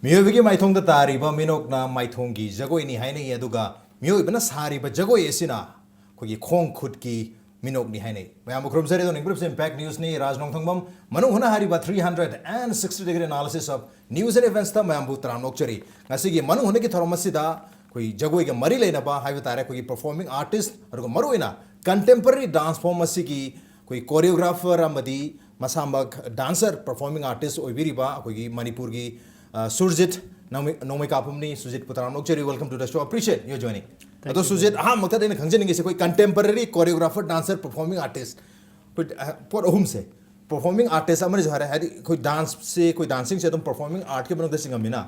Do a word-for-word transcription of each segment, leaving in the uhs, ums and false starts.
ꯃꯤꯑꯣꯏꯕꯒꯤ ꯃꯥꯏꯊꯣꯡꯗ ꯇꯥꯔꯤꯕ ꯃꯤꯅꯣꯛꯅ ꯃꯥꯏꯊꯣꯡꯒꯤ ꯖꯒꯣꯏꯅꯤ ꯍꯥꯏꯅꯩ, ꯑꯗꯨꯒ ꯃꯤꯑꯣꯏꯕꯅ ꯁꯥꯔꯤꯕ ꯖꯒꯣꯏ ꯑꯁꯤꯅ ꯑꯩꯈꯣꯏꯒꯤ ꯈꯣꯡ ꯈꯨꯠꯀꯤ ꯃꯤꯅꯣꯛꯅꯤ ꯍꯥꯏꯅꯩ꯫ ꯃꯌꯥꯝꯕꯨ ꯈꯨꯔꯨꯝꯖꯔꯤ꯫ ꯑꯗꯣ ꯅꯤꯡꯕ꯭ꯔꯞꯁꯦ Impact Newsꯅꯤ, ꯔꯥꯖ ꯅꯣꯡꯊꯣꯡꯕꯝ꯫ ꯃꯅꯨꯡ ꯍꯨꯠꯅ ꯍꯥꯏꯔꯤꯕ three hundred and sixty degree analysis of news and eventsꯇ ꯃꯌꯥꯝꯕꯨ ꯇꯔꯥꯝꯅ ꯑꯣꯛꯆꯔꯤ꯫ ꯉꯁꯤꯒꯤ ꯃꯅꯨꯡ ꯍꯨꯠꯅꯒꯤ ꯊꯧꯔꯝ ꯑꯁꯤꯗ ꯑꯩꯈꯣꯏ ꯖꯒꯣꯏꯒ ꯃꯔꯤ ꯂꯩꯅꯕ ꯍꯥꯏꯕ ꯇꯥꯔꯦ, ꯑꯩꯈꯣꯏꯒꯤ performing artist, ꯑꯗꯨꯒ ꯃꯔꯨꯑꯣꯏꯅ contemporary dance form ꯑꯁꯤꯒꯤ ꯑꯩꯈꯣꯏ choreographer ꯑꯃꯗꯤ ꯃꯁꯥꯃꯛ dancer, performing artist ꯑꯣꯏꯕꯤꯔꯤꯕ ꯑꯩꯈꯣꯏꯒꯤ ꯃꯅꯤꯄꯨꯔꯒꯤ, ꯑ, ꯁꯨꯔꯖꯤꯠ ꯅꯣꯡꯃꯩ-, ꯅꯣꯡꯃꯩ ꯀꯥꯞꯄꯝꯅꯤ꯫ ꯁꯨꯔꯖꯤꯠꯄꯨ ꯇꯔꯥꯝꯅ ꯑꯣꯛꯆꯔꯤ꯫ Welcome to the show. Appreciate your joining. ꯑꯗꯣ ꯁꯨꯔꯖꯤꯠ, ꯑꯍꯥꯟꯕꯃꯛꯇꯗ ꯑꯩꯅ ꯈꯪꯖꯅꯤꯡꯉꯤꯁꯦ ꯑꯩꯈꯣꯏ contemporary choreographer, dancer, performing artist, ꯑꯩꯈꯣꯏ, ꯑ, ꯄꯣꯠ ꯑꯍꯨꯝꯁꯦ꯫ Performing artist ꯑꯃꯅꯁꯨ ꯍꯥꯏꯔꯦ, ꯍꯥꯏꯗꯤ ꯑꯩꯈꯣꯏ danceꯁꯦ, ꯑꯩꯈꯣꯏ dancingꯁꯦ ꯑꯗꯨꯝ performing artꯀꯤ ꯃꯅꯨꯡꯗ ꯆꯤꯡꯉꯝꯃꯤꯅ,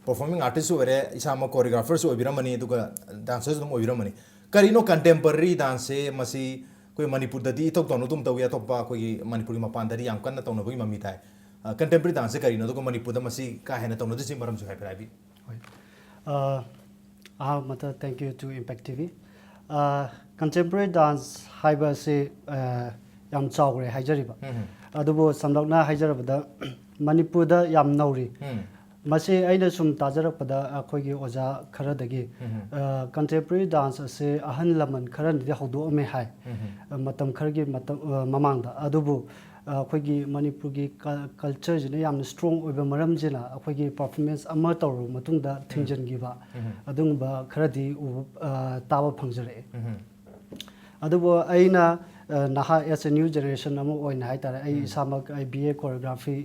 performing artistꯁꯨ ꯑꯣꯏꯔꯦ, ꯏꯁꯥꯃꯛ choreographerꯁꯨ ꯑꯣꯏꯕꯤꯔꯝꯃꯅꯤ, ꯑꯗꯨꯒ dancerꯁꯨ ꯑꯗꯨꯝ ꯑꯣꯏꯕꯤꯔꯝꯃꯅꯤ꯫ ꯀꯔꯤꯅꯣ contemporary danceꯁꯦ? ꯃꯁꯤ ꯑꯩꯈꯣꯏ ꯃꯅꯤꯄꯨꯔꯗꯗꯤ ꯏꯇꯧ ꯇꯧꯅꯒꯨꯝ ꯇꯧꯏ, ꯑꯇꯣꯞꯄ ꯑꯩꯈꯣꯏꯒꯤ ꯃꯅꯤꯄꯨꯔꯒꯤ ꯃꯄꯥꯟꯗꯗꯤ ꯌꯥꯝ ꯀꯟꯅ ꯇꯧꯅꯕꯒꯤ ꯃꯃꯤ ꯇꯥꯏ꯫ ꯑ, contemporary danceꯁꯦ ꯀꯔꯤꯅꯣ, ꯑꯗꯨꯒ ꯃꯅꯤꯄꯨꯔꯗ ꯃꯁꯤ ꯀꯥ ꯍꯦꯟꯅ ꯇꯧꯅꯗ꯭ꯔꯤꯁꯤ ꯃꯔꯝꯁꯨ ꯍꯥꯏꯐꯦꯠ ꯍꯥꯏꯕꯤꯌꯨ꯫ ꯍꯣꯏ꯫ ꯑ, ꯑꯍꯥꯟꯕꯗ thank you to Impact TV꯫ ꯑ, contemporary dance ꯍꯥꯏꯕ ꯑꯁꯤ, ꯑ, ꯌꯥꯝ ꯆꯥꯎꯈ꯭ꯔꯦ ꯍꯥꯏꯖꯔꯤꯕ꯫ ꯎꯝ꯫ ꯑꯗꯨꯕꯨ ꯁꯝꯂꯞꯅ ꯍꯥꯏꯖꯔꯕꯗ, ꯃꯅꯤꯄꯨꯔꯗ ꯌꯥꯝ ꯅꯧꯔꯤ꯫ ꯎꯝ꯫ ꯃꯁꯤ ꯑꯩꯅ ꯁꯨꯝ ꯇꯥꯖꯔꯛꯄꯗ ꯑꯩꯈꯣꯏꯒꯤ ꯑꯣꯖꯥ ꯈꯔꯗꯒꯤ, ꯎꯝ꯫ ꯑ, contemporary dance ꯑꯁꯤ ꯑꯍꯜ ꯂꯃꯟ ꯈꯔꯅꯗꯤ ꯍꯧꯗꯣꯛꯑꯝꯃꯦ ꯍꯥꯏ꯫ ꯎꯝ꯫ ꯑ, ꯃꯇꯝ ꯈꯔꯒꯤ ꯃꯇꯝ, ꯑ, ꯃꯃꯥꯡꯗ꯫ ꯑꯗꯨꯕꯨ, ꯑ, ꯑꯩꯈꯣꯏꯒꯤ ꯃꯅꯤꯄꯨꯔꯒꯤ ꯀ-, cultureꯁꯤꯅ ꯌꯥꯝꯅ strong ꯑꯣꯏꯕ ꯃꯔꯝꯁꯤꯅ ꯑꯩꯈꯣꯏꯒꯤ performance ꯑꯃ ꯇꯧꯔꯕ ꯃꯇꯨꯡꯗ ꯎꯝ꯫ ꯊꯤꯡꯖꯤꯟꯈꯤꯕ ꯎꯝ꯫ ꯑꯗꯨꯒꯨꯝꯕ ꯈꯔꯗꯤ ꯎꯕ, ꯑ, ꯇꯥꯕ ꯐꯪꯖꯔꯛꯑꯦ꯫ ꯎꯝ꯫ ꯑꯗꯨꯕꯨ ꯑꯩꯅ, ꯑ, ꯅꯍꯥ, as a new generation ꯑꯃ ꯑꯣꯏꯅ ꯍꯥꯏꯇꯥꯔꯦ, ꯑꯩ ꯎꯝ꯫ ꯏꯁꯥꯃꯛ ꯑꯩ B A choreography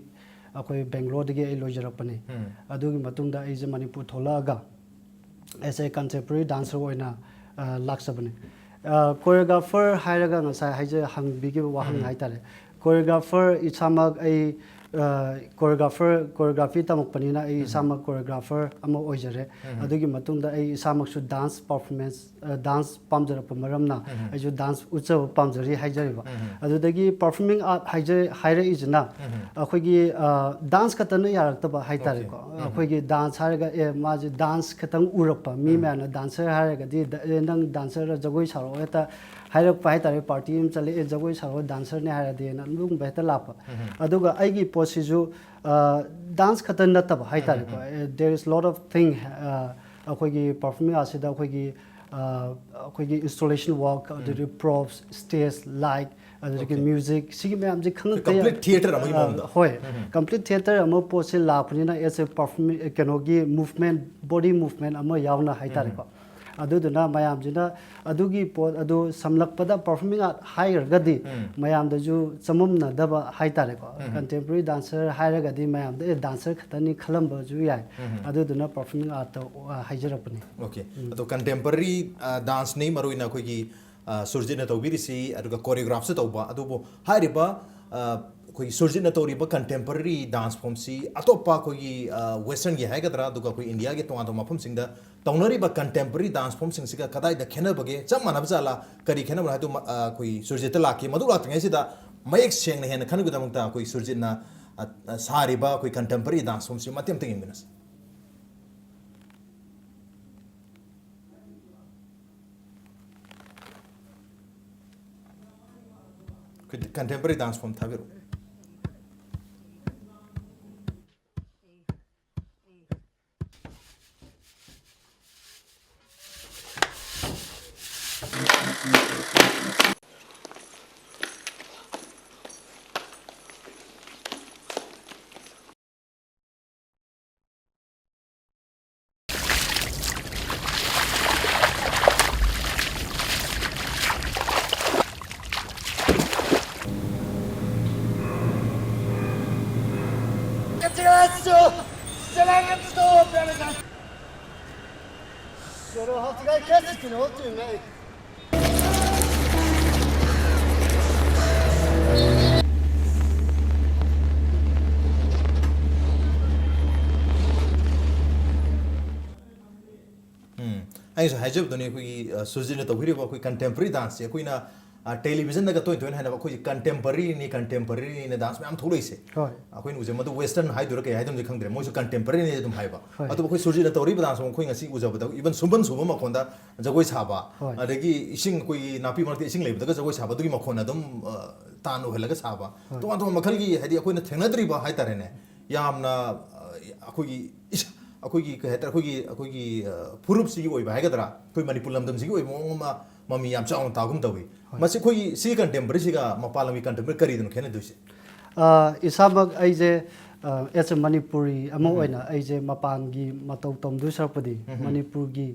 ꯑꯩꯈꯣꯏ ꯕꯦꯡꯒ꯭ꯂꯣꯔꯗꯒꯤ ꯑꯩ ꯂꯣꯏꯖꯔꯛꯄꯅꯤ꯫ ꯎꯝ꯫ ꯑꯗꯨꯒꯤ ꯃꯇꯨꯡꯗ ꯑꯩꯁꯦ ꯃꯅꯤꯄꯨꯔ ꯊꯣꯛꯂꯛꯑꯒ as a contemporary dancer ꯑꯣꯏꯅ, ꯑ, ꯂꯥꯛꯆꯕꯅꯤ꯫ ꯑ, choreographer ꯍꯥꯏꯔꯒ ꯉꯁꯥꯏ ꯍꯥꯏꯖ-, ꯍꯪꯕꯤꯈꯤꯕ ꯋꯥꯍꯪ ꯎꯝ꯫ ꯍꯥꯏꯇꯥꯔꯦ꯫ Choreographer ꯏꯁꯥꯃꯛ ꯑꯩ, ꯑ, choreographer, choreography ꯇꯝꯃꯛꯄꯅꯤꯅ ꯑꯩ ꯎꯝ꯫ ꯏꯁꯥꯃꯛ choreographer ꯑꯃ ꯑꯣꯏꯖꯔꯦ꯫ ꯎꯝ꯫ ꯑꯗꯨꯒꯤ ꯃꯇꯨꯡꯗ ꯑꯩ ꯏꯁꯥꯃꯛꯁꯨ dance performance, ꯑ, dance ꯄꯥꯝꯖꯔꯛꯄ ꯃꯔꯝꯅ ꯎꯝ꯫ ꯑꯩꯁꯨ dance ꯎꯠꯆꯕ ꯄꯥꯝꯖꯔꯤ ꯍꯥꯏꯖꯔꯤꯕ꯫ ꯎꯝ꯫ ꯑꯗꯨꯗꯒꯤ performing art ꯍꯥꯏꯖ-, ꯍꯥꯏꯔꯛꯏꯁꯤꯅ ꯎꯝ꯫ ꯑꯩꯈꯣꯏꯒꯤ, ꯑ, dance ꯈꯛꯇꯅ ꯌꯥꯔꯛꯇꯕ ꯍꯥꯏꯇꯥꯔꯦꯀꯣ꯫ Okay. ꯎꯝ꯫ ꯑꯩꯈꯣꯏꯒꯤ dance ꯍꯥꯏꯔꯒ, ꯑꯦ, ꯃꯥꯁꯦ dance ꯈꯛꯇꯪ ꯎꯔꯛꯄ, ꯃꯤ ꯎꯝ꯫ ꯃꯌꯥꯝꯅ dancer ꯍꯥꯏꯔꯒꯗꯤ, ꯗ-, ꯑꯦ, ꯅꯪ dancerꯔ, ꯖꯒꯣꯏ ꯁꯥꯔꯛꯑꯣ ꯍꯦꯛꯇ ꯍꯥꯏꯔꯛꯄ ꯍꯥꯏꯇꯥꯔꯦ꯫ Party ꯑꯃ ꯆꯠꯂꯦ, "ꯑꯦ, ꯖꯒꯣꯏ ꯁꯥꯔꯛꯑꯣ, dancerꯅꯦ" ꯍꯥꯏꯔꯗꯤꯅ ꯑꯗꯨꯒꯨꯝꯕ ꯍꯦꯛꯇ ꯂꯥꯛꯄ꯫ ꯎꯝ꯫ ꯑꯗꯨꯒ ꯑꯩꯒꯤ ꯁꯤꯁꯨ ꯗꯥꯟꯁ ꯈꯛꯇ ꯅꯠꯇꯕ ꯍꯥꯏꯇꯥꯔꯦꯀꯣ꯫ There is lot of thing, ꯑꯩꯈꯣꯏꯒꯤ performing artꯁꯤꯗ ꯑꯩꯈꯣꯏꯒꯤ ꯑꯩꯈꯣꯏꯒꯤ installation work, ꯑꯗꯨꯗꯒꯤ props, stage, light, ꯑꯗꯨꯗꯒꯤ music, ꯁꯤꯒꯤ ꯃꯌꯥꯝꯁꯦ ꯈꯪꯉꯛꯇ complete theater ꯑꯃꯒꯤ ꯃꯑꯣꯡꯗ꯫ ꯍꯣꯏ, complete theater ꯑꯃ ꯄꯣꯠꯁꯦ ꯂꯥꯛꯄꯅꯤꯅ as a performing, ꯀꯩꯅꯣꯒꯤ movement, body movement ꯑꯃ ꯌꯥꯎꯅ ꯍꯥꯏꯇꯥꯔꯦꯀꯣ꯫ ꯑꯗꯨꯗꯨꯅ ꯃꯌꯥꯝꯁꯤꯅ ꯑꯗꯨꯒꯤ ꯄꯣꯠ ꯑꯗꯨ ꯁꯝꯂꯛꯄꯗ performing art ꯍꯥꯏꯈ꯭ꯔꯒꯗꯤ ꯃꯌꯥꯝꯗꯁꯨ ꯆꯃꯝꯅꯗꯕ ꯍꯥꯏꯇꯥꯔꯦꯀꯣ꯫ Contemporary dancer ꯍꯥꯏꯔꯒꯗꯤ ꯃꯌꯥꯝꯗ ꯑꯦ dancer ꯈꯛꯇꯅꯤ ꯈꯜꯂꯝꯕꯁꯨ ꯌꯥꯏ꯫ ꯑꯗꯨꯗꯨꯅ performing artꯇ ꯍꯥꯏꯖꯔꯛꯄꯅꯤ꯫ Okay, ꯑꯗꯣ contemporary danceꯅꯤ ꯃꯔꯨꯑꯣꯏꯅ ꯑꯩꯈꯣꯏꯒꯤ ꯁꯨꯔꯖꯤꯠꯅ ꯇꯧꯕꯤꯔꯤꯁꯤ, ꯑꯗꯨꯒ choreographꯁꯨ ꯇꯧꯕ꯫ ꯑꯗꯨꯕꯨ ꯍꯥꯏꯔꯤꯕ ꯑꯩꯈꯣꯏꯒꯤ ꯁꯨꯔꯖꯤꯠꯅ ꯇꯧꯔꯤꯕ contemporary dance formꯁꯤ ꯑꯇꯣꯞꯄ ꯑꯩꯈꯣꯏꯒꯤ westernꯒꯤ ꯍꯥꯏꯒꯗ꯭ꯔꯥ, ꯑꯗꯨꯒ ꯑꯩꯈꯣꯏ ꯏꯟꯗꯤꯌꯥꯒꯤ ꯇꯣꯉꯥꯟ ꯇꯣꯉꯥꯟꯕ ꯃꯐꯝꯁꯤꯡꯗ ꯇꯧꯅꯔꯤꯕ contemporary dance formꯁꯤꯡꯁꯤꯒ ꯀꯗꯥꯏꯗ ꯈꯦꯠꯅꯕꯒꯦ? ꯆꯞ ꯃꯥꯟꯅꯕ ꯖꯥꯠꯂꯥ? ꯀꯔꯤ ꯈꯦꯠꯅꯕꯅꯣ ꯍꯥꯏꯗꯨ ꯑꯩꯈꯣꯏ ꯁꯨꯔꯖꯤꯠꯇ ꯂꯥꯛꯀꯦ꯫ ꯃꯗꯨ ꯂꯥꯛꯇ꯭ꯔꯤꯉꯩꯁꯤꯗ ꯃꯌꯦꯛ ꯁꯦꯡꯅ ꯍꯦꯟꯅ ꯈꯪꯅꯕꯒꯤꯗꯃꯛꯇ ꯑꯩꯈꯣꯏ ꯁꯨꯔꯖꯤꯠꯅ ꯁꯥꯔꯤꯕ ꯑꯩꯈꯣꯏ contemporary dance formꯁꯤ ꯃꯇꯦꯛ ꯑꯃꯇꯪ ꯌꯦꯡꯃꯤꯟꯅꯁꯤ꯫ Contemporary dance form ꯊꯥꯕꯤꯔꯛꯑꯣ꯫ ꯎꯝ, ꯑꯩꯅꯁꯨ ꯍꯥꯏꯖꯕꯗꯨꯅꯤ, ꯑꯩꯈꯣꯏꯒꯤ ꯁꯨꯔꯖꯤꯠꯅ ꯇꯧꯕꯤꯔꯤꯕ ꯑꯩꯈꯣꯏ contemporary danceꯁꯦ ꯑꯩꯈꯣꯏꯅ ꯇꯦꯂꯤꯚꯤꯖꯟꯗꯒ ꯇꯣꯏ ꯇꯣꯏꯅ ꯍꯥꯏꯅꯕ ꯑꯩꯈꯣꯏꯒꯤ ꯀꯟꯇꯦꯝꯄꯔꯔꯤꯅꯤ, ꯀꯟꯇꯦꯝꯄꯔꯔꯤꯅ ꯗꯥꯟꯁ ꯃꯌꯥꯝ ꯊꯣꯛꯂꯛꯏꯁꯦ꯫ ꯍꯣꯏ꯫ ꯑꯩꯈꯣꯏꯅ ꯎꯖꯩ ꯃꯗꯨ ꯋꯦꯁꯇꯔꯟ ꯍꯥꯏꯗꯣꯏꯔꯥ ꯀꯩ ꯍꯥꯏꯗꯣꯏꯅꯣ ꯈꯪꯗ꯭ꯔꯦ, ꯃꯣꯏꯁꯨ ꯀꯟꯇꯦꯝꯄꯔꯔꯤꯅꯦ ꯑꯗꯨꯝ ꯍꯥꯏꯕ꯫ ꯍꯣꯏ꯫ ꯑꯗꯨꯕꯨ ꯑꯩꯈꯣꯏ ꯁꯨꯔꯖꯤꯠꯅ ꯇꯧꯔꯤꯕ ꯗꯥꯟꯁ ꯑꯩꯈꯣꯏ ꯉꯁꯤ ꯎꯖꯕꯗ, ꯏꯚꯟ ꯁꯨꯝꯕꯟ ꯁꯨꯕ ꯃꯈꯣꯟꯗ ꯖꯒꯣꯏ ꯁꯥꯕ, ꯍꯣꯏ꯫ ꯑꯗꯒꯤ ꯏꯁꯤꯡ, ꯑꯩꯈꯣꯏꯒꯤ ꯅꯥꯄꯤ ꯃꯔꯛꯇ ꯏꯁꯤꯡ ꯂꯩꯕꯗꯒ ꯖꯒꯣꯏ ꯁꯥꯕ, ꯑꯗꯨꯒꯤ ꯃꯈꯣꯟ ꯑꯗꯨꯝ ꯑ, ꯇꯥꯟ ꯑꯣꯏꯍꯜꯂꯒ ꯁꯥꯕ, ꯍꯣꯏ꯫ ꯇꯣꯉꯥꯟ ꯇꯣꯉꯥꯟꯕ ꯃꯈꯜꯒꯤ, ꯍꯥꯏꯗꯤ ꯑꯩꯈꯣꯏꯅ ꯊꯦꯡꯅꯗ꯭ꯔꯤꯕ ꯍꯥꯏꯇꯥꯔꯦꯅꯦ, ꯌꯥꯝꯅ ꯑ, ꯑꯩꯈꯣꯏꯒꯤ ꯏꯁ-, ꯑꯩꯈꯣꯏꯒꯤ ꯀꯩ ꯍꯥꯏꯇꯥꯔꯦ, ꯑꯩꯈꯣꯏꯒꯤ ꯑꯩꯈꯣꯏꯒꯤ ꯑ, ꯐꯨꯔꯨꯞꯁꯤꯒꯤ ꯑꯣꯏꯕ ꯍꯥꯏꯒꯗ꯭ꯔꯥ, ꯑꯩꯈꯣꯏ ꯃꯅꯤꯄꯨꯔ ꯂꯝꯗꯝꯁꯤꯒꯤ ꯑꯣꯏꯕ ꯃꯑꯣꯡ ꯑꯃ ꯃꯃꯤ ꯌꯥꯝ ꯆꯥꯎꯅ ꯇꯥꯒꯨꯝ ꯇꯧꯏ꯫ ꯍꯣꯏ꯫ ꯃꯁꯤ ꯑꯩꯈꯣꯏꯒꯤ ꯁꯤꯒꯤ ꯀꯟꯇꯦꯝꯄꯔꯔꯤꯁꯤꯒ ꯃꯄꯥꯟ ꯂꯝꯒꯤ ꯀꯟꯇꯦꯝꯄꯔꯔꯤ ꯀꯔꯤꯗꯅꯣ ꯈꯦꯠꯅꯗꯣꯏꯁꯦ? ꯑ, ꯏꯁꯥꯃꯛ ꯑꯩꯁꯦ ꯑꯦꯁ ꯑꯦ ꯃꯅꯤꯄꯨꯔꯤ ꯑꯃ ꯑꯣꯏꯅ ꯑꯩꯁꯦ ꯃꯄꯥꯟꯒꯤ ꯃꯇꯧ ꯇꯝꯗꯣꯏ ꯁꯔꯨꯛꯄꯨꯗꯤ ꯎꯝ꯫ ꯃꯅꯤꯄꯨꯔꯒꯤ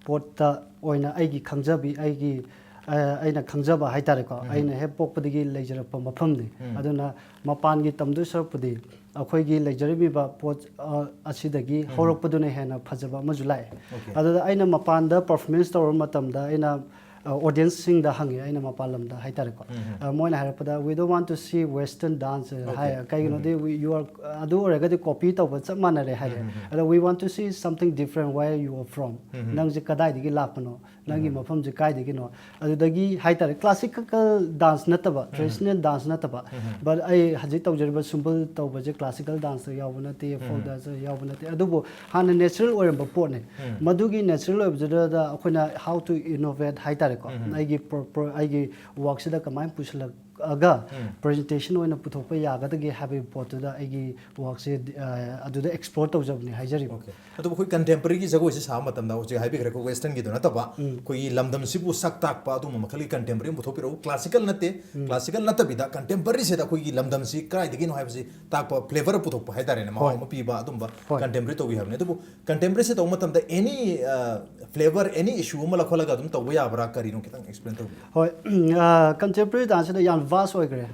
ꯄꯣꯠꯇ ꯑꯣꯏꯅ ꯑꯩꯒꯤ ꯈꯪꯖꯕꯤ, ꯑꯩꯒꯤ ꯑ, ꯑꯩꯅ ꯈꯪꯖꯕ ꯍꯥꯏꯇꯥꯔꯦꯀꯣ, ꯑꯩꯅ ꯍꯦꯛ ꯄꯣꯛꯄꯗꯒꯤ ꯂꯩꯖꯔꯛꯄ ꯃꯐꯝꯅꯤ꯫ ꯎꯝ꯫ ꯑꯗꯨꯅ ꯃꯄꯥꯟꯒꯤ ꯇꯝꯗꯣꯏ ꯁꯔꯨꯛꯄꯨꯗꯤ ꯑꯩꯈꯣꯏꯒꯤ ꯂꯩꯖꯔꯝꯃꯤꯕ ꯄꯣꯠ ꯑ, ꯑꯁꯤꯗꯒꯤ ꯍꯧꯔꯛꯄꯗꯨꯅ ꯍꯦꯟꯅ ꯐꯖꯕ ꯑꯃꯁꯨ ꯂꯥꯛꯑꯦ꯫ Okay. ꯑꯗꯨꯗ ꯑꯩꯅ ꯃꯄꯥꯟꯗ ꯄꯔꯐꯣꯔꯃꯦꯟꯁ ꯇꯧꯔꯕ ꯃꯇꯝꯗ ꯑꯩꯅ ꯑꯣꯗꯤꯌꯦꯟꯁꯁꯤꯡꯗ ꯍꯪꯉꯦ, ꯑꯩꯅ ꯃꯄꯥꯟ ꯂꯝꯗ ꯍꯥꯏꯇꯥꯔꯦꯀꯣ꯫ ꯎꯝ꯫ ꯑ, ꯃꯣꯏꯅ ꯍꯥꯏꯔꯛꯄꯗ, "We don't want to see Western dance" Okay. High. ꯀꯩꯒꯤꯅꯣꯗꯤ we- you are, ꯑꯗꯨ ꯑꯣꯏꯔꯒꯗꯤ ꯀꯣꯄꯤ ꯇꯧꯕ ꯆꯞ ꯃꯥꯟꯅꯔꯦ ꯍꯥꯏꯔꯦ꯫ ꯎꯝ꯫ ꯑꯗꯣ "We want to see something different where you are from." ꯎꯝ꯫ ꯅꯪꯁꯦ ꯀꯗꯥꯏꯗꯒꯤ ꯂꯥꯛꯄꯅꯣ? ꯅꯪꯒꯤ ꯃꯐꯝꯁꯦ ꯀꯥꯏꯗꯒꯤꯅꯣ? ꯑꯗꯨꯗꯒꯤ ꯍꯥꯏꯇꯥꯔꯦ, ꯀ꯭ꯂꯥꯁꯤꯀꯦꯜ ꯗꯥꯟꯁ ꯅꯠꯇꯕ, ꯇ꯭ꯔꯦꯗꯤꯁꯅꯦꯜ ꯗꯥꯟꯁ ꯅꯠꯇꯕ, but ꯑꯩ ꯍꯧꯖꯤꯛ ꯇꯧꯖꯔꯤꯕ ꯁꯨꯝꯕꯜ ꯇꯧꯕꯁꯦ ꯀ꯭ꯂꯥꯁꯤꯀꯦꯜ ꯗꯥꯟꯁꯇ ꯌꯥꯎꯕ ꯅꯠꯇꯦ, ꯐꯣꯛ ꯗꯥꯟꯁꯇ ꯌꯥꯎꯕ ꯅꯠꯇꯦ꯫ ꯑꯗꯨꯕꯨ ꯍꯥꯟꯅ ꯅꯦꯆꯔꯦꯜ ꯑꯣꯏꯔꯝꯕ ꯄꯣꯠꯅꯤ꯫ ꯃꯗꯨꯒꯤ ꯅꯦꯆꯔꯦꯜ ꯑꯣꯏꯕꯗꯨꯗ ꯑꯩꯈꯣꯏꯅ how to innovate ꯍꯥꯏꯇꯥꯔꯦꯀꯣ, ꯑꯩꯒꯤ pro- pro- ꯑꯩꯒꯤ ꯋꯥꯔꯛꯁꯤꯗ ꯀꯃꯥꯏꯅ ꯄꯨꯁꯤꯜꯂꯛꯑꯒ ꯄ꯭ꯔꯖꯦꯟꯇꯦꯁꯟ ꯑꯣꯏꯅ ꯄꯨꯊꯣꯛꯄ ꯌꯥꯒꯗꯒꯦ ꯍꯥꯏꯕꯒꯤ ꯄꯣꯠꯇꯨꯗ ꯑꯩꯒꯤ ꯋꯥꯔꯛꯁꯦ ꯑꯗꯨꯗ ꯑꯦꯛꯁꯄ꯭ꯂꯣꯔ ꯇꯧꯖꯕꯅꯤ ꯍꯥꯏꯖꯔꯤꯕ꯫ Okay. ꯑꯗꯨꯕꯨ ꯑꯩꯈꯣꯏ ꯀꯟꯇꯦꯝꯄꯔꯔꯤꯒꯤ ꯖꯒꯣꯏꯁꯦ ꯁꯥꯕ ꯃꯇꯝꯗ ꯍꯧꯖꯤꯛ ꯍꯥꯏꯕꯤꯈ꯭ꯔꯦ, ꯑꯩꯈꯣꯏ ꯋꯦꯁꯇꯔꯟꯒꯤꯗꯣ ꯅꯠꯇꯕ, ꯑꯩꯈꯣꯏꯒꯤ ꯂꯝꯗꯝꯁꯤꯕꯨ ꯁꯛ ꯇꯥꯛꯄ ꯑꯗꯨꯒꯨꯝꯕ ꯃꯈꯜꯒꯤ ꯀꯟꯇꯦꯝꯄꯔꯔꯤ ꯑꯃ ꯄꯨꯊꯣꯛꯄꯤꯔꯛꯎ꯫ ꯀ꯭ꯂꯥꯁꯤꯀꯦꯜ ꯅꯠꯇꯦ, ꯀ꯭ꯂꯥꯁꯤꯀꯦꯜ ꯅꯠꯇꯕꯤꯗ ꯀꯟꯇꯦꯝꯄꯔꯔꯤꯁꯤꯗ ꯑꯩꯈꯣꯏꯒꯤ ꯂꯝꯗꯝꯁꯤ ꯀꯗꯥꯏꯗꯒꯤꯅꯣ ꯍꯥꯏꯕꯁꯤ ꯇꯥꯛꯄ, ꯐ꯭ꯂꯦꯕꯔ ꯄꯨꯊꯣꯛꯄ ꯍꯥꯏꯇꯥꯔꯦꯅꯦ, ꯃꯍꯥꯎ ꯍꯣꯏ꯫ ꯑꯃ ꯄꯤꯕ ꯑꯗꯨꯝꯕ ꯍꯣꯏ꯫ ꯀꯟꯇꯦꯝꯄꯔꯔꯤ ꯇꯧꯕꯤ ꯍꯥꯏꯕꯅꯤ꯫ ꯑꯗꯨꯕꯨ ꯀꯟꯇꯦꯝꯄꯔꯔꯤꯁꯦ ꯇꯧꯕ ꯃꯇꯝꯗ ꯑꯦꯅꯤ ꯐ꯭ꯂꯦꯕꯔ, ꯑꯦꯅꯤ ꯏꯁꯨ ꯑꯃ ꯂꯧꯈꯠꯂꯒ ꯑꯗꯨꯝ ꯇꯧꯕ ꯌꯥꯕ꯭ꯔꯥ, ꯀꯔꯤꯅꯣ, ꯈꯤꯇꯪ ꯑꯦꯛꯁꯄ꯭ꯂꯦꯟ ꯇꯧꯕꯤꯌꯨ꯫ ꯍꯣꯏ, ꯀꯟꯇꯦꯝꯄꯔꯔꯤ ꯗꯥꯟꯁꯁꯤꯗ ꯌꯥꯝ ꯚꯥꯁ ꯑꯣꯏꯈ꯭ꯔꯦ꯫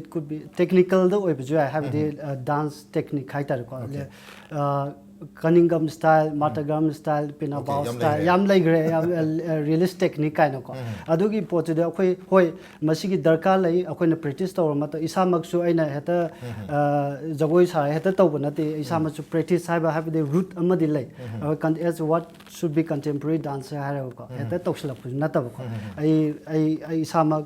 It could be ꯇꯦꯛꯅꯤꯀꯦꯜꯗ ꯑꯣꯏꯕꯁꯨ ꯌꯥꯏ, ꯍꯥꯏꯕꯗꯤ ꯗꯥꯟꯁ ꯇꯦꯛꯅꯤꯛ ꯍꯥꯏꯇꯥꯔꯦꯀꯣ꯫ Okay. ꯑ, ꯀꯅꯤꯡꯒꯝ style, ꯃꯥꯇꯒꯝ style, ꯄꯤꯅꯥꯕꯥꯎ Okay, ꯌꯥꯝ style, ꯂꯩꯈ꯭ꯔꯦ꯫ ꯌꯥꯝ ꯂꯩꯈ꯭ꯔꯦ, ꯌꯥꯝ realistic ꯅꯤ ꯀꯥꯏꯅꯀꯣ꯫ ꯑꯗꯨꯒꯤ ꯄꯣꯠꯇꯨꯗꯤ ꯑꯩꯈꯣꯏ, ꯍꯣꯏ, ꯃꯁꯤꯒꯤ ꯗꯔꯀꯥꯔ ꯂꯩ, ꯑꯩꯈꯣꯏꯅ practice ꯇꯧꯔ ꯃꯇꯝ, ꯏꯁꯥꯃꯛꯁꯨ ꯑꯩꯅ ꯍꯦꯛꯇ ꯑ, ꯖꯒꯣꯏ ꯁꯥꯔ ꯍꯦꯛꯇ ꯇꯧꯕ ꯅꯠꯇꯦ, ꯏꯁꯥꯃꯛꯁꯨ practice ꯍꯥꯏꯕ, ꯍꯥꯏꯕꯗꯤ root ꯑꯃꯗꯤ ꯂꯩ꯫ ꯑꯩꯈꯣꯏ con-, as what should be contemporary dance ꯍꯥꯏꯔꯒꯀꯣ, ꯍꯦꯛꯇ ꯇꯧꯁꯤꯜꯂꯛꯄꯁꯨ ꯅꯠꯇꯕꯀꯣ꯫ ꯑꯩ, ꯑꯩ, ꯑꯩ ꯏꯁꯥꯃꯛ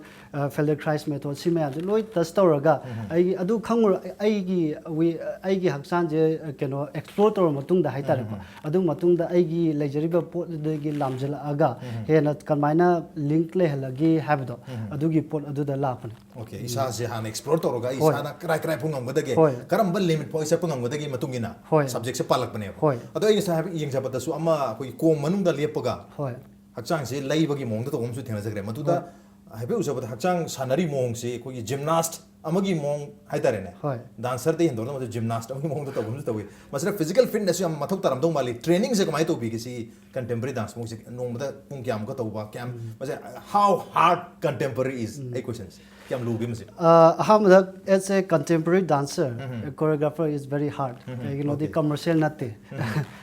Feldenkrais method ꯁꯤ ꯃꯌꯥꯝꯁꯦ ꯂꯣꯏ touch ꯇꯧꯔꯒ, ꯑꯩꯒꯤ ꯑꯗꯨ ꯈꯪꯉꯨꯔ-, ꯑꯩꯒꯤ ꯋꯤ-, ꯑꯩꯒꯤ ꯍꯛꯆꯥꯡꯁꯦ, ꯑ, ꯀꯩꯅꯣ, explore ꯇꯧꯔ ꯃꯇꯨꯡꯗ ꯍꯥꯏꯇꯥꯔꯦꯀꯣ, ꯑꯗꯨ ꯃꯇꯨꯡꯗ ꯑꯩꯒꯤ ꯂꯩꯖꯔꯤꯕ ꯄꯣꯠ ꯑꯗꯨꯗꯒꯤ ꯂꯥꯝꯖꯜꯂꯛꯑꯒ ꯍꯦꯟꯅ ꯀꯃꯥꯏꯅ link ꯂꯩꯍꯜꯂꯒꯦ ꯍꯥꯏꯕꯗꯣ, ꯑꯗꯨꯒꯤ ꯄꯣꯠ ꯑꯗꯨꯗ ꯂꯥꯛꯄꯅꯦ꯫ Okay, ꯏꯁꯥꯁꯦ ꯍꯥꯟꯅ explore ꯇꯧꯔꯒ ꯑꯩ ꯍꯣꯏ꯫ ꯏꯁꯥꯅ ꯀꯔꯥꯏ ꯀꯔꯥꯏ ꯐꯥꯎ ꯉꯝꯒꯗꯒꯦ, ꯍꯣꯏ꯫ ꯀꯔꯝꯕ limit ꯐꯥꯎ ꯑꯩ ꯆꯠꯄ ꯉꯝꯒꯗꯒꯦ ꯃꯇꯨꯡ ꯏꯟꯅ ꯍꯣꯏ꯫ Subject ꯁꯦ ꯄꯥꯜꯂꯛꯄꯅꯦꯕ꯫ ꯍꯣꯏ꯫ ꯑꯗꯣ ꯑꯩ ꯉꯁꯥꯏ ꯍꯥꯏꯐꯦꯠ ꯌꯦꯡꯖꯕꯗꯁꯨ ꯑꯃ ꯑꯩꯈꯣꯏꯒꯤ ꯀꯣꯝ ꯃꯅꯨꯡꯗ ꯂꯦꯞꯄꯒ ꯍꯣꯏ꯫ ꯍꯛꯆꯥꯡꯁꯦ ꯂꯩꯕꯒꯤ ꯃꯑꯣꯡꯗ ꯇꯧꯕ ꯑꯃꯁꯨ ꯊꯦꯡꯅꯖꯈ꯭ꯔꯦ꯫ ꯃꯗꯨꯗ ꯍꯥꯏꯐꯦꯠ ꯎꯖꯕꯗ ꯍꯛꯆꯥꯡ ꯁꯥꯟꯅꯔꯤ ꯃꯑꯣꯡꯁꯦ ꯑꯩꯈꯣꯏꯒꯤ gymnast ꯑꯃꯒꯤ ꯃꯑꯣꯡ ꯍꯥꯏꯇꯥꯔꯦꯅꯦ꯫ ꯍꯣꯏ꯫ Dancer ꯗ ꯍꯦꯟꯗꯣꯛꯅ ꯃꯗꯨ gymnast ꯑꯃꯒꯤ ꯃꯑꯣꯡꯗ ꯇꯧꯕ ꯑꯃꯁꯨ ꯇꯧꯏ꯫ ꯃꯁꯤꯗ physical fitness ꯁꯨ ꯌꯥꯝ ꯃꯊꯧ ꯇꯥꯔꯝꯗꯧ ꯃꯥꯜꯂꯤ꯫ Training ꯁꯦ ꯀꯃꯥꯏꯅ ꯇꯧꯕꯤꯒꯦ ꯁꯤ contemporary dance ꯃꯑꯣꯡꯁꯦ? ꯅꯣꯡꯃꯗ ꯄꯨꯡ ꯀꯌꯥꯃꯨꯛꯀ ꯇꯧꯕ? ꯀꯌꯥꯝ, ꯃꯁꯦ, how hard contemporary is? ꯑꯩ question ꯁꯦ ꯀꯌꯥꯝ ꯂꯨꯒꯦ ꯃꯁꯤ? ꯑ, ꯑꯍꯥꯟꯕꯗ, as a contemporary dancer, choreographer is very hard. ꯀꯩꯒꯤꯅꯣꯗꯤ Okay. Commercial ꯅꯠꯇꯦ꯫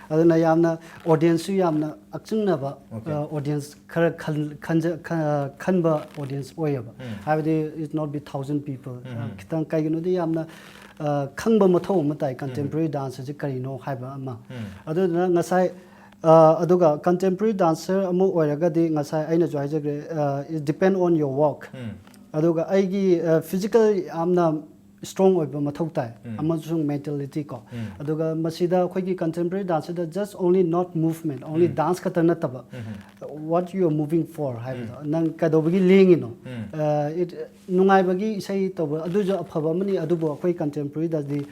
ꯑꯗꯨꯅ ꯌꯥꯝꯅ audience ꯁꯨ ꯌꯥꯝꯅ ꯑꯀꯛꯅꯕ, Okay. ꯑ, audience ꯈꯔ ꯈꯟ-, ꯈꯟꯖ-, ꯈ-, ꯈꯟꯕ audience ꯑꯣꯏꯌꯦꯕ꯫ ꯍꯥꯏꯕꯗꯤ it not be thousand people. ꯑ, ꯈꯤꯇꯪ, ꯀꯩꯒꯤꯅꯣꯗꯤ ꯌꯥꯝꯅ, ꯑ, ꯈꯪꯕ ꯃꯊꯧ ꯑꯃ ꯇꯥꯏ contemporary dance ꯑꯁꯤ ꯀꯔꯤꯅꯣ ꯍꯥꯏꯕ ꯑꯃ꯫ ꯑꯗꯨꯗꯨꯅ ꯉꯁꯥꯏ, ꯑ, ꯑꯗꯨꯒ contemporary dancer ꯑꯃ ꯑꯣꯏꯔꯒꯗꯤ ꯉꯁꯥꯏ ꯑꯩꯅꯁꯨ ꯍꯥꯏꯖꯈ꯭ꯔꯦ, ꯑ, it depend on your work꯫ ꯑꯗꯨꯒ ꯑꯩꯒꯤ, ꯑ, physical ꯌꯥꯝꯅ strong ꯑꯣꯏꯕ ꯃꯊꯧ ꯇꯥꯏ, ꯑꯃꯁꯨꯡ mentality ꯀꯣ꯫ ꯑꯗꯨꯒ ꯃꯁꯤꯗ ꯑꯩꯈꯣꯏꯒꯤ contemporary dance ꯁꯤꯗ just only not movement, only dance ꯈꯛꯇ ꯅꯠꯇꯕ, what you are moving for ꯍꯥꯏꯕꯗꯣ, ꯅꯪ ꯀꯩꯗꯧꯕꯒꯤ ꯂꯦꯡꯉꯤꯅꯣ? ꯑ, it, ꯅꯨꯡꯉꯥꯏꯕꯒꯤ ꯏꯁꯩ ꯇꯧꯕ ꯑꯗꯨꯁꯨ ꯑꯐꯕ ꯑꯃꯅꯤ, ꯑꯗꯨꯕꯨ ꯑꯩꯈꯣꯏ contemporary ꯗꯗꯤ,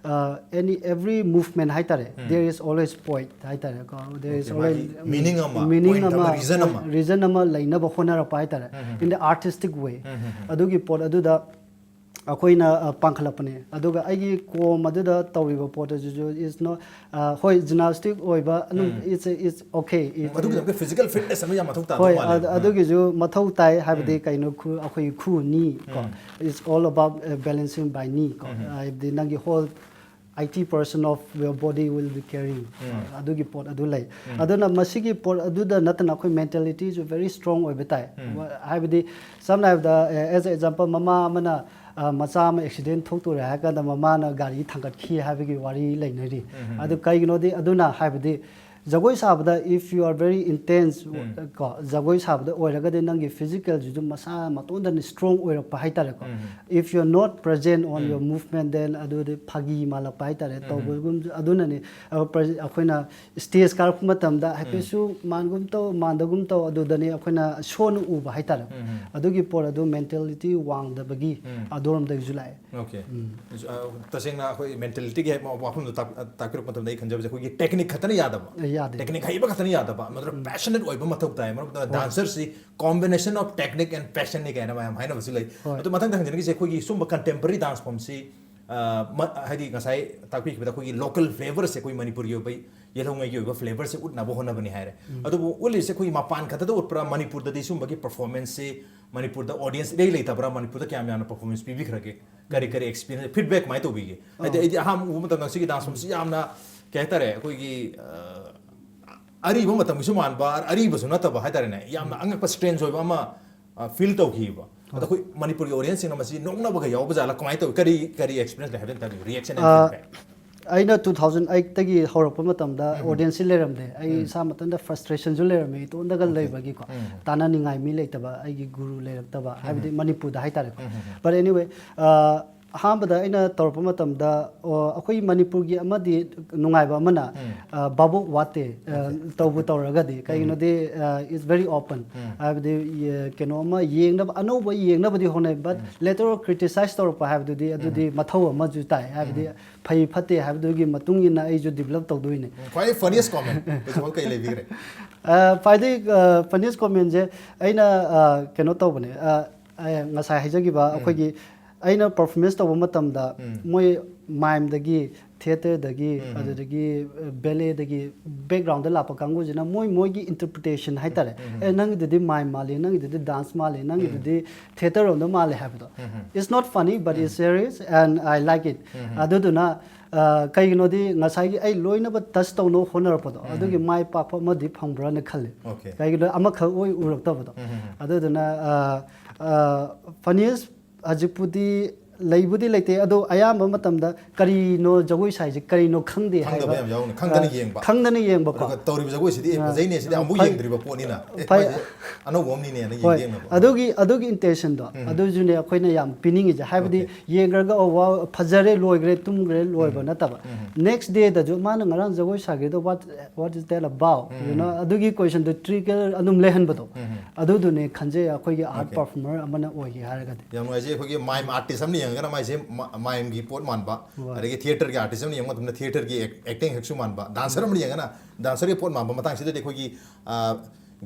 ꯑ, any, every movement ꯍꯥꯏꯇꯥꯔꯦ, there is always point ꯍꯥꯏꯇꯥꯔꯦꯀꯣ, there is Okay, always ꯃꯥꯒꯤ meaning ꯑꯃ, meaning point ꯑꯃ, ꯑꯃ, reason ꯑꯃ꯫ Reason ꯑꯃ ꯂꯩꯅꯕ ꯍꯣꯠꯅꯔꯛꯄ ꯍꯥꯏꯇꯥꯔꯦ, in the artistic way꯫ ꯑꯗꯨꯒꯤ ꯄꯣꯠ ꯑꯗꯨꯗ ꯑꯩꯈꯣꯏꯅ, ꯑ, ꯄꯥꯡꯈꯠꯂꯛꯄꯅꯦ꯫ ꯑꯗꯨꯒ ꯑꯩꯒꯤ ꯀꯣꯝ ꯑꯗꯨꯗ ꯇꯧꯔꯤꯕ ꯄꯣꯠ ꯑꯗꯨꯁꯨ is not, ꯑ, ꯍꯣꯏ, gymnastic ꯑꯣꯏꯕ ꯑꯗꯨꯝ, it's, it's okay, it- ꯑꯗꯨꯒꯤꯗꯃꯛꯇ physical fitness ꯑꯃ ꯌꯥꯝ ꯃꯊꯧ ꯇꯥꯗꯧ ꯍꯣꯏ, ꯃꯥꯜꯂꯦ꯫ ꯑꯗ-, ꯑꯗꯨꯒꯤꯁꯨ ꯃꯊꯧ ꯇꯥꯏ, ꯍꯥꯏꯕꯗꯤ ꯀꯩꯅꯣ, ꯈꯨ-, ꯑꯩꯈꯣꯏꯒꯤ ꯈꯨ, knee ꯀꯣ, it's all about, uh, balancing by knee ꯀꯣ, ꯍꯥꯏꯕꯗꯤ ꯅꯪꯒꯤ whole eighty percent of your body will be carrying ꯑꯗꯨꯒꯤ ꯄꯣꯠ ꯑꯗꯨ ꯂꯩ꯫ ꯑꯗꯨꯅ ꯃꯁꯤꯒꯤ ꯄꯣꯠ ꯑꯗꯨꯗ ꯅꯠꯇꯅ ꯑꯩꯈꯣꯏ mentalityꯁꯨ very strong ꯑꯣꯏꯕ ꯇꯥꯏ꯫ ꯍꯥꯏꯕꯗꯤ ꯁꯝꯅ ꯍꯥꯏꯔꯕꯗ, as a example, ꯃꯃꯥ ꯑꯃꯅ ꯑ, ꯃꯆꯥ ꯑꯃ accident ꯊꯣꯛꯇꯣꯔꯦ ꯍꯥꯏꯔ ꯀꯥꯟꯗ ꯃꯃꯥꯅ ꯒꯥꯔꯤ ꯊꯥꯡꯒꯠꯈꯤ ꯍꯥꯏꯕꯒꯤ ꯋꯥꯔꯤ ꯂꯩꯅꯔꯤ꯫ ꯑꯗꯨ ꯀꯩꯒꯤꯅꯣꯗꯤ ꯑꯗꯨꯅ ꯍꯥꯏꯕꯗꯤ ꯖꯒꯣꯏ ꯁꯥꯕꯗ, if you are very intense, ꯀꯣ, ꯖꯒꯣꯏ ꯁꯥꯕꯗ ꯑꯣꯏꯔꯒꯗꯤ ꯅꯪꯒꯤ physicalꯁꯤꯁꯨ ꯃꯁꯥ ꯃꯇꯣꯟꯗꯅ strong ꯑꯣꯏꯔꯛꯄ ꯍꯥꯏꯇꯥꯔꯦꯀꯣ꯫ If you are not present on your movement, then ꯑꯗꯨꯗꯤ ꯐꯥꯒꯤ ꯃꯥꯜꯂꯛꯄ ꯍꯥꯏꯇꯥꯔꯦ꯫ ꯇꯧꯕꯒꯨꯝ ꯑꯗꯨꯅꯅꯤ ꯑ, ꯄ꯭ꯔ-, ꯑꯩꯈꯣꯏꯅ stage ꯀꯥꯔꯛꯄ ꯃꯇꯝꯗ ꯍꯥꯏꯐꯦꯠꯁꯨ ꯃꯥꯟꯒꯨꯝ ꯇꯧ ꯃꯥꯟꯗꯒꯨꯝ ꯇꯧ, ꯑꯗꯨꯗꯅꯤ ꯑꯩꯈꯣꯏꯅ ꯁꯣꯟꯅ ꯎꯕ ꯍꯥꯏꯇꯥꯔꯦ꯫ ꯑꯗꯨꯒꯤ ꯄꯣꯠ ꯑꯗꯨ mentality ꯋꯥꯡꯗꯕꯒꯤ ꯑꯗꯣꯝꯗꯒꯤꯁꯨ ꯂꯥꯛꯑꯦ꯫ ꯑꯣꯀꯦ꯫ ꯇꯁꯦꯡꯅ ꯑꯩꯈꯣꯏ mentalityꯒꯤ ꯍꯦꯛ ꯋꯥꯐꯝꯗꯣ ꯇꯥꯛ- ꯇꯥꯛꯄꯤꯔꯛꯄ ꯃꯇꯝꯗ ꯑꯩ ꯈꯟꯖꯕꯁꯦ ꯑꯩꯈꯣꯏꯒꯤ technique ꯈꯛꯇꯅ ꯌꯥꯗꯕ꯫ ꯑ, ꯌꯥꯗꯦ꯫ Technique ꯍꯩꯕ ꯈꯛꯇꯅ ꯌꯥꯗꯕ, ꯃꯗꯨꯗ passionate ꯑꯣꯏꯕ ꯃꯊꯧ ꯇꯥꯏ꯫ ꯃꯔꯝ ꯑꯗꯨꯅ dancerꯁꯤ combination of technique and passionꯅꯤ ꯀꯥꯏꯅ ꯃꯌꯥꯝ ꯍꯥꯏꯅꯕꯁꯨ ꯂꯩ꯫ ꯍꯣꯏ꯫ ꯑꯗꯨ ꯃꯊꯪꯗ ꯍꯪꯖꯅꯤꯡꯉꯤꯁꯦ ꯑꯩꯈꯣꯏꯒꯤ ꯁꯨꯝꯕ contemporary dance formꯁꯤ, ꯑ, ꯃ- ꯍꯥꯏꯗꯤ ꯉꯁꯥꯏ ꯇꯥꯛꯄꯤꯈꯤꯕꯗ ꯑꯩꯈꯣꯏꯒꯤ local flavourꯁꯦ, ꯑꯩꯈꯣꯏ ꯃꯅꯤꯄꯨꯔꯒꯤ ꯑꯣꯏꯕ ꯌꯦꯜꯍꯧꯉꯩꯒꯤ ꯑꯣꯏꯕ flavourꯁꯦ ꯎꯠꯅꯕ ꯍꯣꯠꯅꯕꯅꯤ ꯍꯥꯏꯔꯦ꯫ ꯑꯗꯨꯕꯨ ꯎꯠꯂꯤꯁꯦ ꯑꯩꯈꯣꯏꯒꯤ ꯃꯄꯥꯟ ꯈꯛꯇꯗ ꯎꯠꯄ꯭ꯔꯥ, ꯃꯅꯤꯄꯨꯔꯗꯗꯤ ꯁꯨꯝꯕꯒꯤ performanceꯁꯤ ꯃꯅꯤꯄꯨꯔꯗ audience ꯏꯔꯩ ꯂꯩꯇꯕ꯭ꯔꯥ, ꯃꯅꯤꯄꯨꯔꯗ ꯀꯌꯥꯝ ꯌꯥꯝꯅ performance ꯄꯤꯕꯤꯈ꯭ꯔꯒꯦ, ꯀꯔꯤ ꯀꯔꯤ experience, feedback ꯀꯃꯥꯏꯅ ꯇꯧꯕꯤꯒꯦ? ꯍꯥꯏꯗꯤ ꯑꯩꯗꯤ ꯑꯍꯥꯟꯕ ꯎꯕ ꯃꯇꯝꯗ ꯉꯁꯤꯒꯤ dance formꯁꯤ ꯌꯥꯝꯅ ꯀꯩ ꯍꯥꯏꯇꯥꯔꯦ, ꯑꯩꯈꯣꯏꯒꯤ, ꯑ, ꯑꯔꯤꯕ ꯃꯇꯝꯒꯤꯁꯨ ꯃꯥꯟꯕ, ꯑꯔꯤꯕꯁꯨ ꯅꯠꯇꯕ ꯍꯥꯏꯇꯥꯔꯦꯅꯦ, ꯌꯥꯝꯅ ꯑꯉꯛꯄ, strange ꯑꯣꯏꯕ ꯑꯃ, ꯑ, feel ꯇꯧꯈꯤꯕ꯫ ꯑꯗꯣ ꯑꯩꯈꯣꯏ ꯃꯅꯤꯄꯨꯔꯒꯤ audienceꯁꯤꯡꯅ ꯃꯁꯤ ꯅꯣꯛꯅꯕꯒ ꯌꯥꯎꯕ ꯖꯥꯠꯂꯥ, ꯀꯃꯥꯏꯅ ꯇꯧꯏ, ꯀꯔꯤ ꯀꯔꯤ experience ꯂꯩ ꯍꯥꯏꯐꯦꯠ ꯇꯥꯕꯤꯌꯨ, reaction and feedback꯫ ꯑꯩꯅ two thousand eightꯇꯒꯤ ꯍꯧꯔꯛꯄ ꯃꯇꯝꯗ audienceꯁꯤ ꯂꯩꯔꯝꯗꯦ꯫ ꯑꯩ ꯏꯁꯥ ꯃꯊꯟꯇ frustrationꯁꯨ ꯂꯩꯔꯝꯃꯦ, ꯏꯇꯣꯝꯗꯒ ꯂꯩꯕꯒꯤꯀꯣ꯫ ꯇꯥꯟꯅꯅꯤꯡꯉꯥꯏ ꯃꯤ ꯂꯩꯇꯕ, ꯑꯩꯒꯤ ꯒꯨꯔꯨ ꯂꯩꯔꯛꯇꯕ, ꯍꯥꯏꯕꯗꯤ ꯃꯅꯤꯄꯨꯔꯗ ꯍꯥꯏꯇꯥꯔꯦꯀꯣ꯫ But anyway, ꯑ, ꯑꯍꯥꯟꯕꯗ ꯑꯩꯅ ꯇꯧꯔꯛꯄ ꯃꯇꯝꯗ, ꯑꯣ, ꯑꯩꯈꯣꯏ ꯃꯅꯤꯄꯨꯔꯒꯤ ꯑꯃꯗꯤ ꯅꯨꯡꯉꯥꯏꯕ ꯑꯃꯅ, ꯑ, ꯚꯥꯕꯣꯛ ꯋꯥꯠꯇꯦ, ꯑ, ꯇꯧꯕꯨ ꯇꯧꯔꯒꯗꯤ꯫ ꯀꯩꯒꯤꯅꯣꯗꯤ, ꯑ, it's very open꯫ ꯍꯥꯏꯕꯗꯤ, ꯌꯦ-, ꯀꯩꯅꯣ ꯑꯃ ꯌꯦꯡꯅꯕ, ꯑꯅꯧꯕ ꯌꯦꯡꯅꯕꯗꯤ ꯍꯣꯠꯅꯩ, but later criticize ꯇꯧꯔꯛꯄ ꯍꯥꯏꯕꯗꯨꯗꯤ ꯑꯗꯨꯗꯤ ꯃꯊꯧ ꯑꯃꯁꯨ ꯇꯥꯏ꯫ ꯍꯥꯏꯕꯗꯤ ꯐꯩ ꯐꯠꯇꯦ ꯍꯥꯏꯕꯗꯨꯒꯤ ꯃꯇꯨꯡ ꯏꯟꯅ ꯑꯩꯁꯨ develop ꯇꯧꯗꯣꯏꯅꯦ꯫ ꯎꯝ, ꯈ꯭ꯋꯥꯏꯗꯒꯤ funniest comment ꯍꯧꯖꯤꯛꯐꯥꯎ ꯀꯩ ꯂꯩꯕꯤꯈ꯭ꯔꯦ? ꯑ, ꯈ꯭ꯋꯥꯏꯗꯒꯤ, ꯑ, funniest commentꯁꯦ ꯑꯩꯅ, ꯑ, ꯀꯩꯅꯣ ꯇꯧꯕꯅꯦ, ꯑ, ꯑ, ꯉꯁꯥꯏ ꯍꯥꯏꯖꯈꯤꯕ ꯑꯩꯈꯣꯏꯒꯤ ꯑꯩꯅ performance ꯇꯧꯕ ꯃꯇꯝꯗ ꯃꯣꯏ mimeꯗꯒꯤ ꯊꯤꯌꯦꯇꯔꯗꯒꯤ, ꯑꯗꯨꯗꯒꯤ ꯕꯦꯂꯦꯗꯒꯤ ꯕꯦꯛꯒ꯭ꯔꯥꯎꯟꯗ ꯂꯥꯛꯄ ꯀꯥꯡꯕꯨꯁꯤꯅ ꯃꯣꯏ ꯃꯣꯏꯒꯤ ꯏꯟꯇꯔꯄ꯭ꯔꯤꯇꯦꯁꯟ ꯍꯥꯏꯇꯥꯔꯦ꯫ ꯑꯦ, ꯅꯪꯒꯤꯗꯨꯗꯤ ꯃꯥꯏꯝ ꯃꯥꯜꯂꯤ, ꯅꯪꯒꯤꯗꯨꯗꯤ ꯗꯥꯟꯁ ꯃꯥꯜꯂꯤ, ꯅꯪꯒꯤꯗꯨꯗꯤ ꯊꯤꯌꯦꯇꯔ ꯔꯣꯝꯗ ꯃꯥꯜꯂꯤ ꯍꯥꯏꯕꯗꯣ, it's not funny but it's serious and I like it꯫ ꯑꯗꯨꯗꯨꯅ ꯑ, ꯀꯩꯒꯤꯅꯣꯗꯤ ꯉꯁꯥꯏꯒꯤ ꯑꯩ ꯂꯣꯏꯅꯕ ꯇꯁ ꯇꯧꯅꯕ ꯍꯣꯠꯅꯔꯛꯄꯗꯣ ꯑꯗꯨꯒꯤ ꯃꯥꯏ ꯄꯥꯛꯄ ꯑꯃꯗꯤ ꯐꯪꯕ꯭ꯔꯥꯅ ꯈꯜꯂꯤ꯫ ꯑꯣꯀꯦ꯫ ꯀꯩꯒꯤꯅꯣ ꯑꯃꯈꯛ ꯑꯣꯏ ꯎꯔꯛꯇꯕꯗꯣ꯫ ꯑꯗꯨꯗꯨꯅ ꯐꯅꯤꯌꯁ ꯍꯧꯖꯤꯛꯄꯨꯗꯤ ꯂꯩꯕꯨꯗꯤ ꯂꯩꯇꯦ, ꯑꯗꯣ ꯑꯌꯥꯝꯕ ꯃꯇꯝꯗ ꯀꯔꯤꯅꯣ ꯖꯒꯣꯏ ꯁꯥꯏꯁꯦ ꯀꯔꯤꯅꯣ ꯈꯪꯗꯦ ꯈꯪꯗꯕ ꯍꯥꯏꯕ, ꯌꯥꯝ ꯌꯥꯎꯅꯤ꯫ ꯈꯪꯗꯅ ꯑ, ꯌꯦꯡꯕ꯫ ꯈꯪꯗꯅ ꯌꯦꯡꯕꯀꯣ꯫ ꯑꯗꯨꯒ ꯇꯧꯔꯤꯕ ꯖꯒꯣꯏꯁꯤꯗꯤ ꯑꯦ, ꯑ, ꯐꯖꯩꯅꯦ, ꯁꯤꯗꯤ ꯑꯃꯨꯛ ꯐꯩ-, ꯌꯦꯡꯗ꯭ꯔꯤꯕ ꯄꯣꯠꯅꯤꯅ꯫ ꯑꯦ, ꯐꯩ-, ꯃꯥꯁꯦ ꯑꯅꯧꯕ ꯑꯃꯅꯤꯅꯦꯅ ꯍꯣꯏ, ꯌꯦꯡꯕ꯫ ꯑꯗꯨꯒꯤ ꯑꯗꯨꯒꯤ ꯏꯟꯇꯦꯟꯁꯟꯗꯣ ꯑꯗꯨꯁꯨꯅꯦ ꯑꯩꯈꯣꯏꯅ ꯌꯥꯝ ꯄꯤꯅꯤꯡꯉꯤꯁꯦ꯫ ꯍꯥꯏꯕꯗꯤ Okay. ꯌꯦꯡꯈ꯭ꯔꯒ, "ꯑꯣ, ꯋꯥ, ꯐꯖꯔꯦ, ꯂꯣꯏꯈ꯭ꯔꯦ, ꯇꯨꯝꯈ꯭ꯔꯦ", ꯂꯣꯏꯕ ꯅꯠꯇꯕ꯫ Next dayꯗꯁꯨ ꯃꯥꯅ ꯉꯔꯥꯡ ꯖꯒꯣꯏ ꯁꯥꯈꯤꯗꯣ, "What, what is that about?" You know, ꯑꯗꯨꯒꯤ questionꯗꯣ trigger ꯑꯗꯨꯝ ꯂꯩꯍꯟꯕꯗꯣ꯫ ꯑꯗꯨꯗꯨꯅꯦ ꯈꯟꯖꯩ ꯑꯩꯈꯣꯏꯒꯤ art Okay. performer ꯑꯃꯅ ꯑꯣꯏꯒꯦ ꯍꯥꯏꯔꯒꯗꯤ꯫ ꯌꯥꯝ ꯅꯨꯡꯉꯥꯏꯖꯩ꯫ ꯑꯩꯈꯣꯏꯒꯤ ꯃꯥꯏꯝ ꯑꯥꯔꯇꯤꯁ ꯑꯃꯅ ꯌꯦꯡꯉꯒꯅ ꯃꯥꯏꯁꯦ ꯃ-, ꯃꯥꯏꯝꯒꯤ ꯄꯣꯠ ꯃꯥꯟꯕ, ꯍꯣꯏ꯫ ꯑꯗꯒꯤ ꯊꯤꯌꯦꯇꯔꯒꯤ ꯑꯥꯔꯇꯤꯁ ꯑꯃꯅ ꯌꯦꯡꯕ ꯃꯇꯝꯗ ꯊꯤꯌꯦꯇꯔꯒꯤ ꯑꯦꯛ-, ꯑꯦꯛꯇꯤꯡ ꯍꯦꯛꯁꯨ ꯃꯥꯟꯕ, ꯗꯥꯟꯁꯔ ꯑꯃꯅ ꯌꯦꯡꯉꯒꯅ ꯗꯥꯟꯁꯔꯒꯤ ꯄꯣꯠ ꯃꯥꯟꯕ ꯃꯇꯥꯡꯁꯤꯗꯗꯤ ꯑꯩꯈꯣꯏꯒꯤ, ꯑ,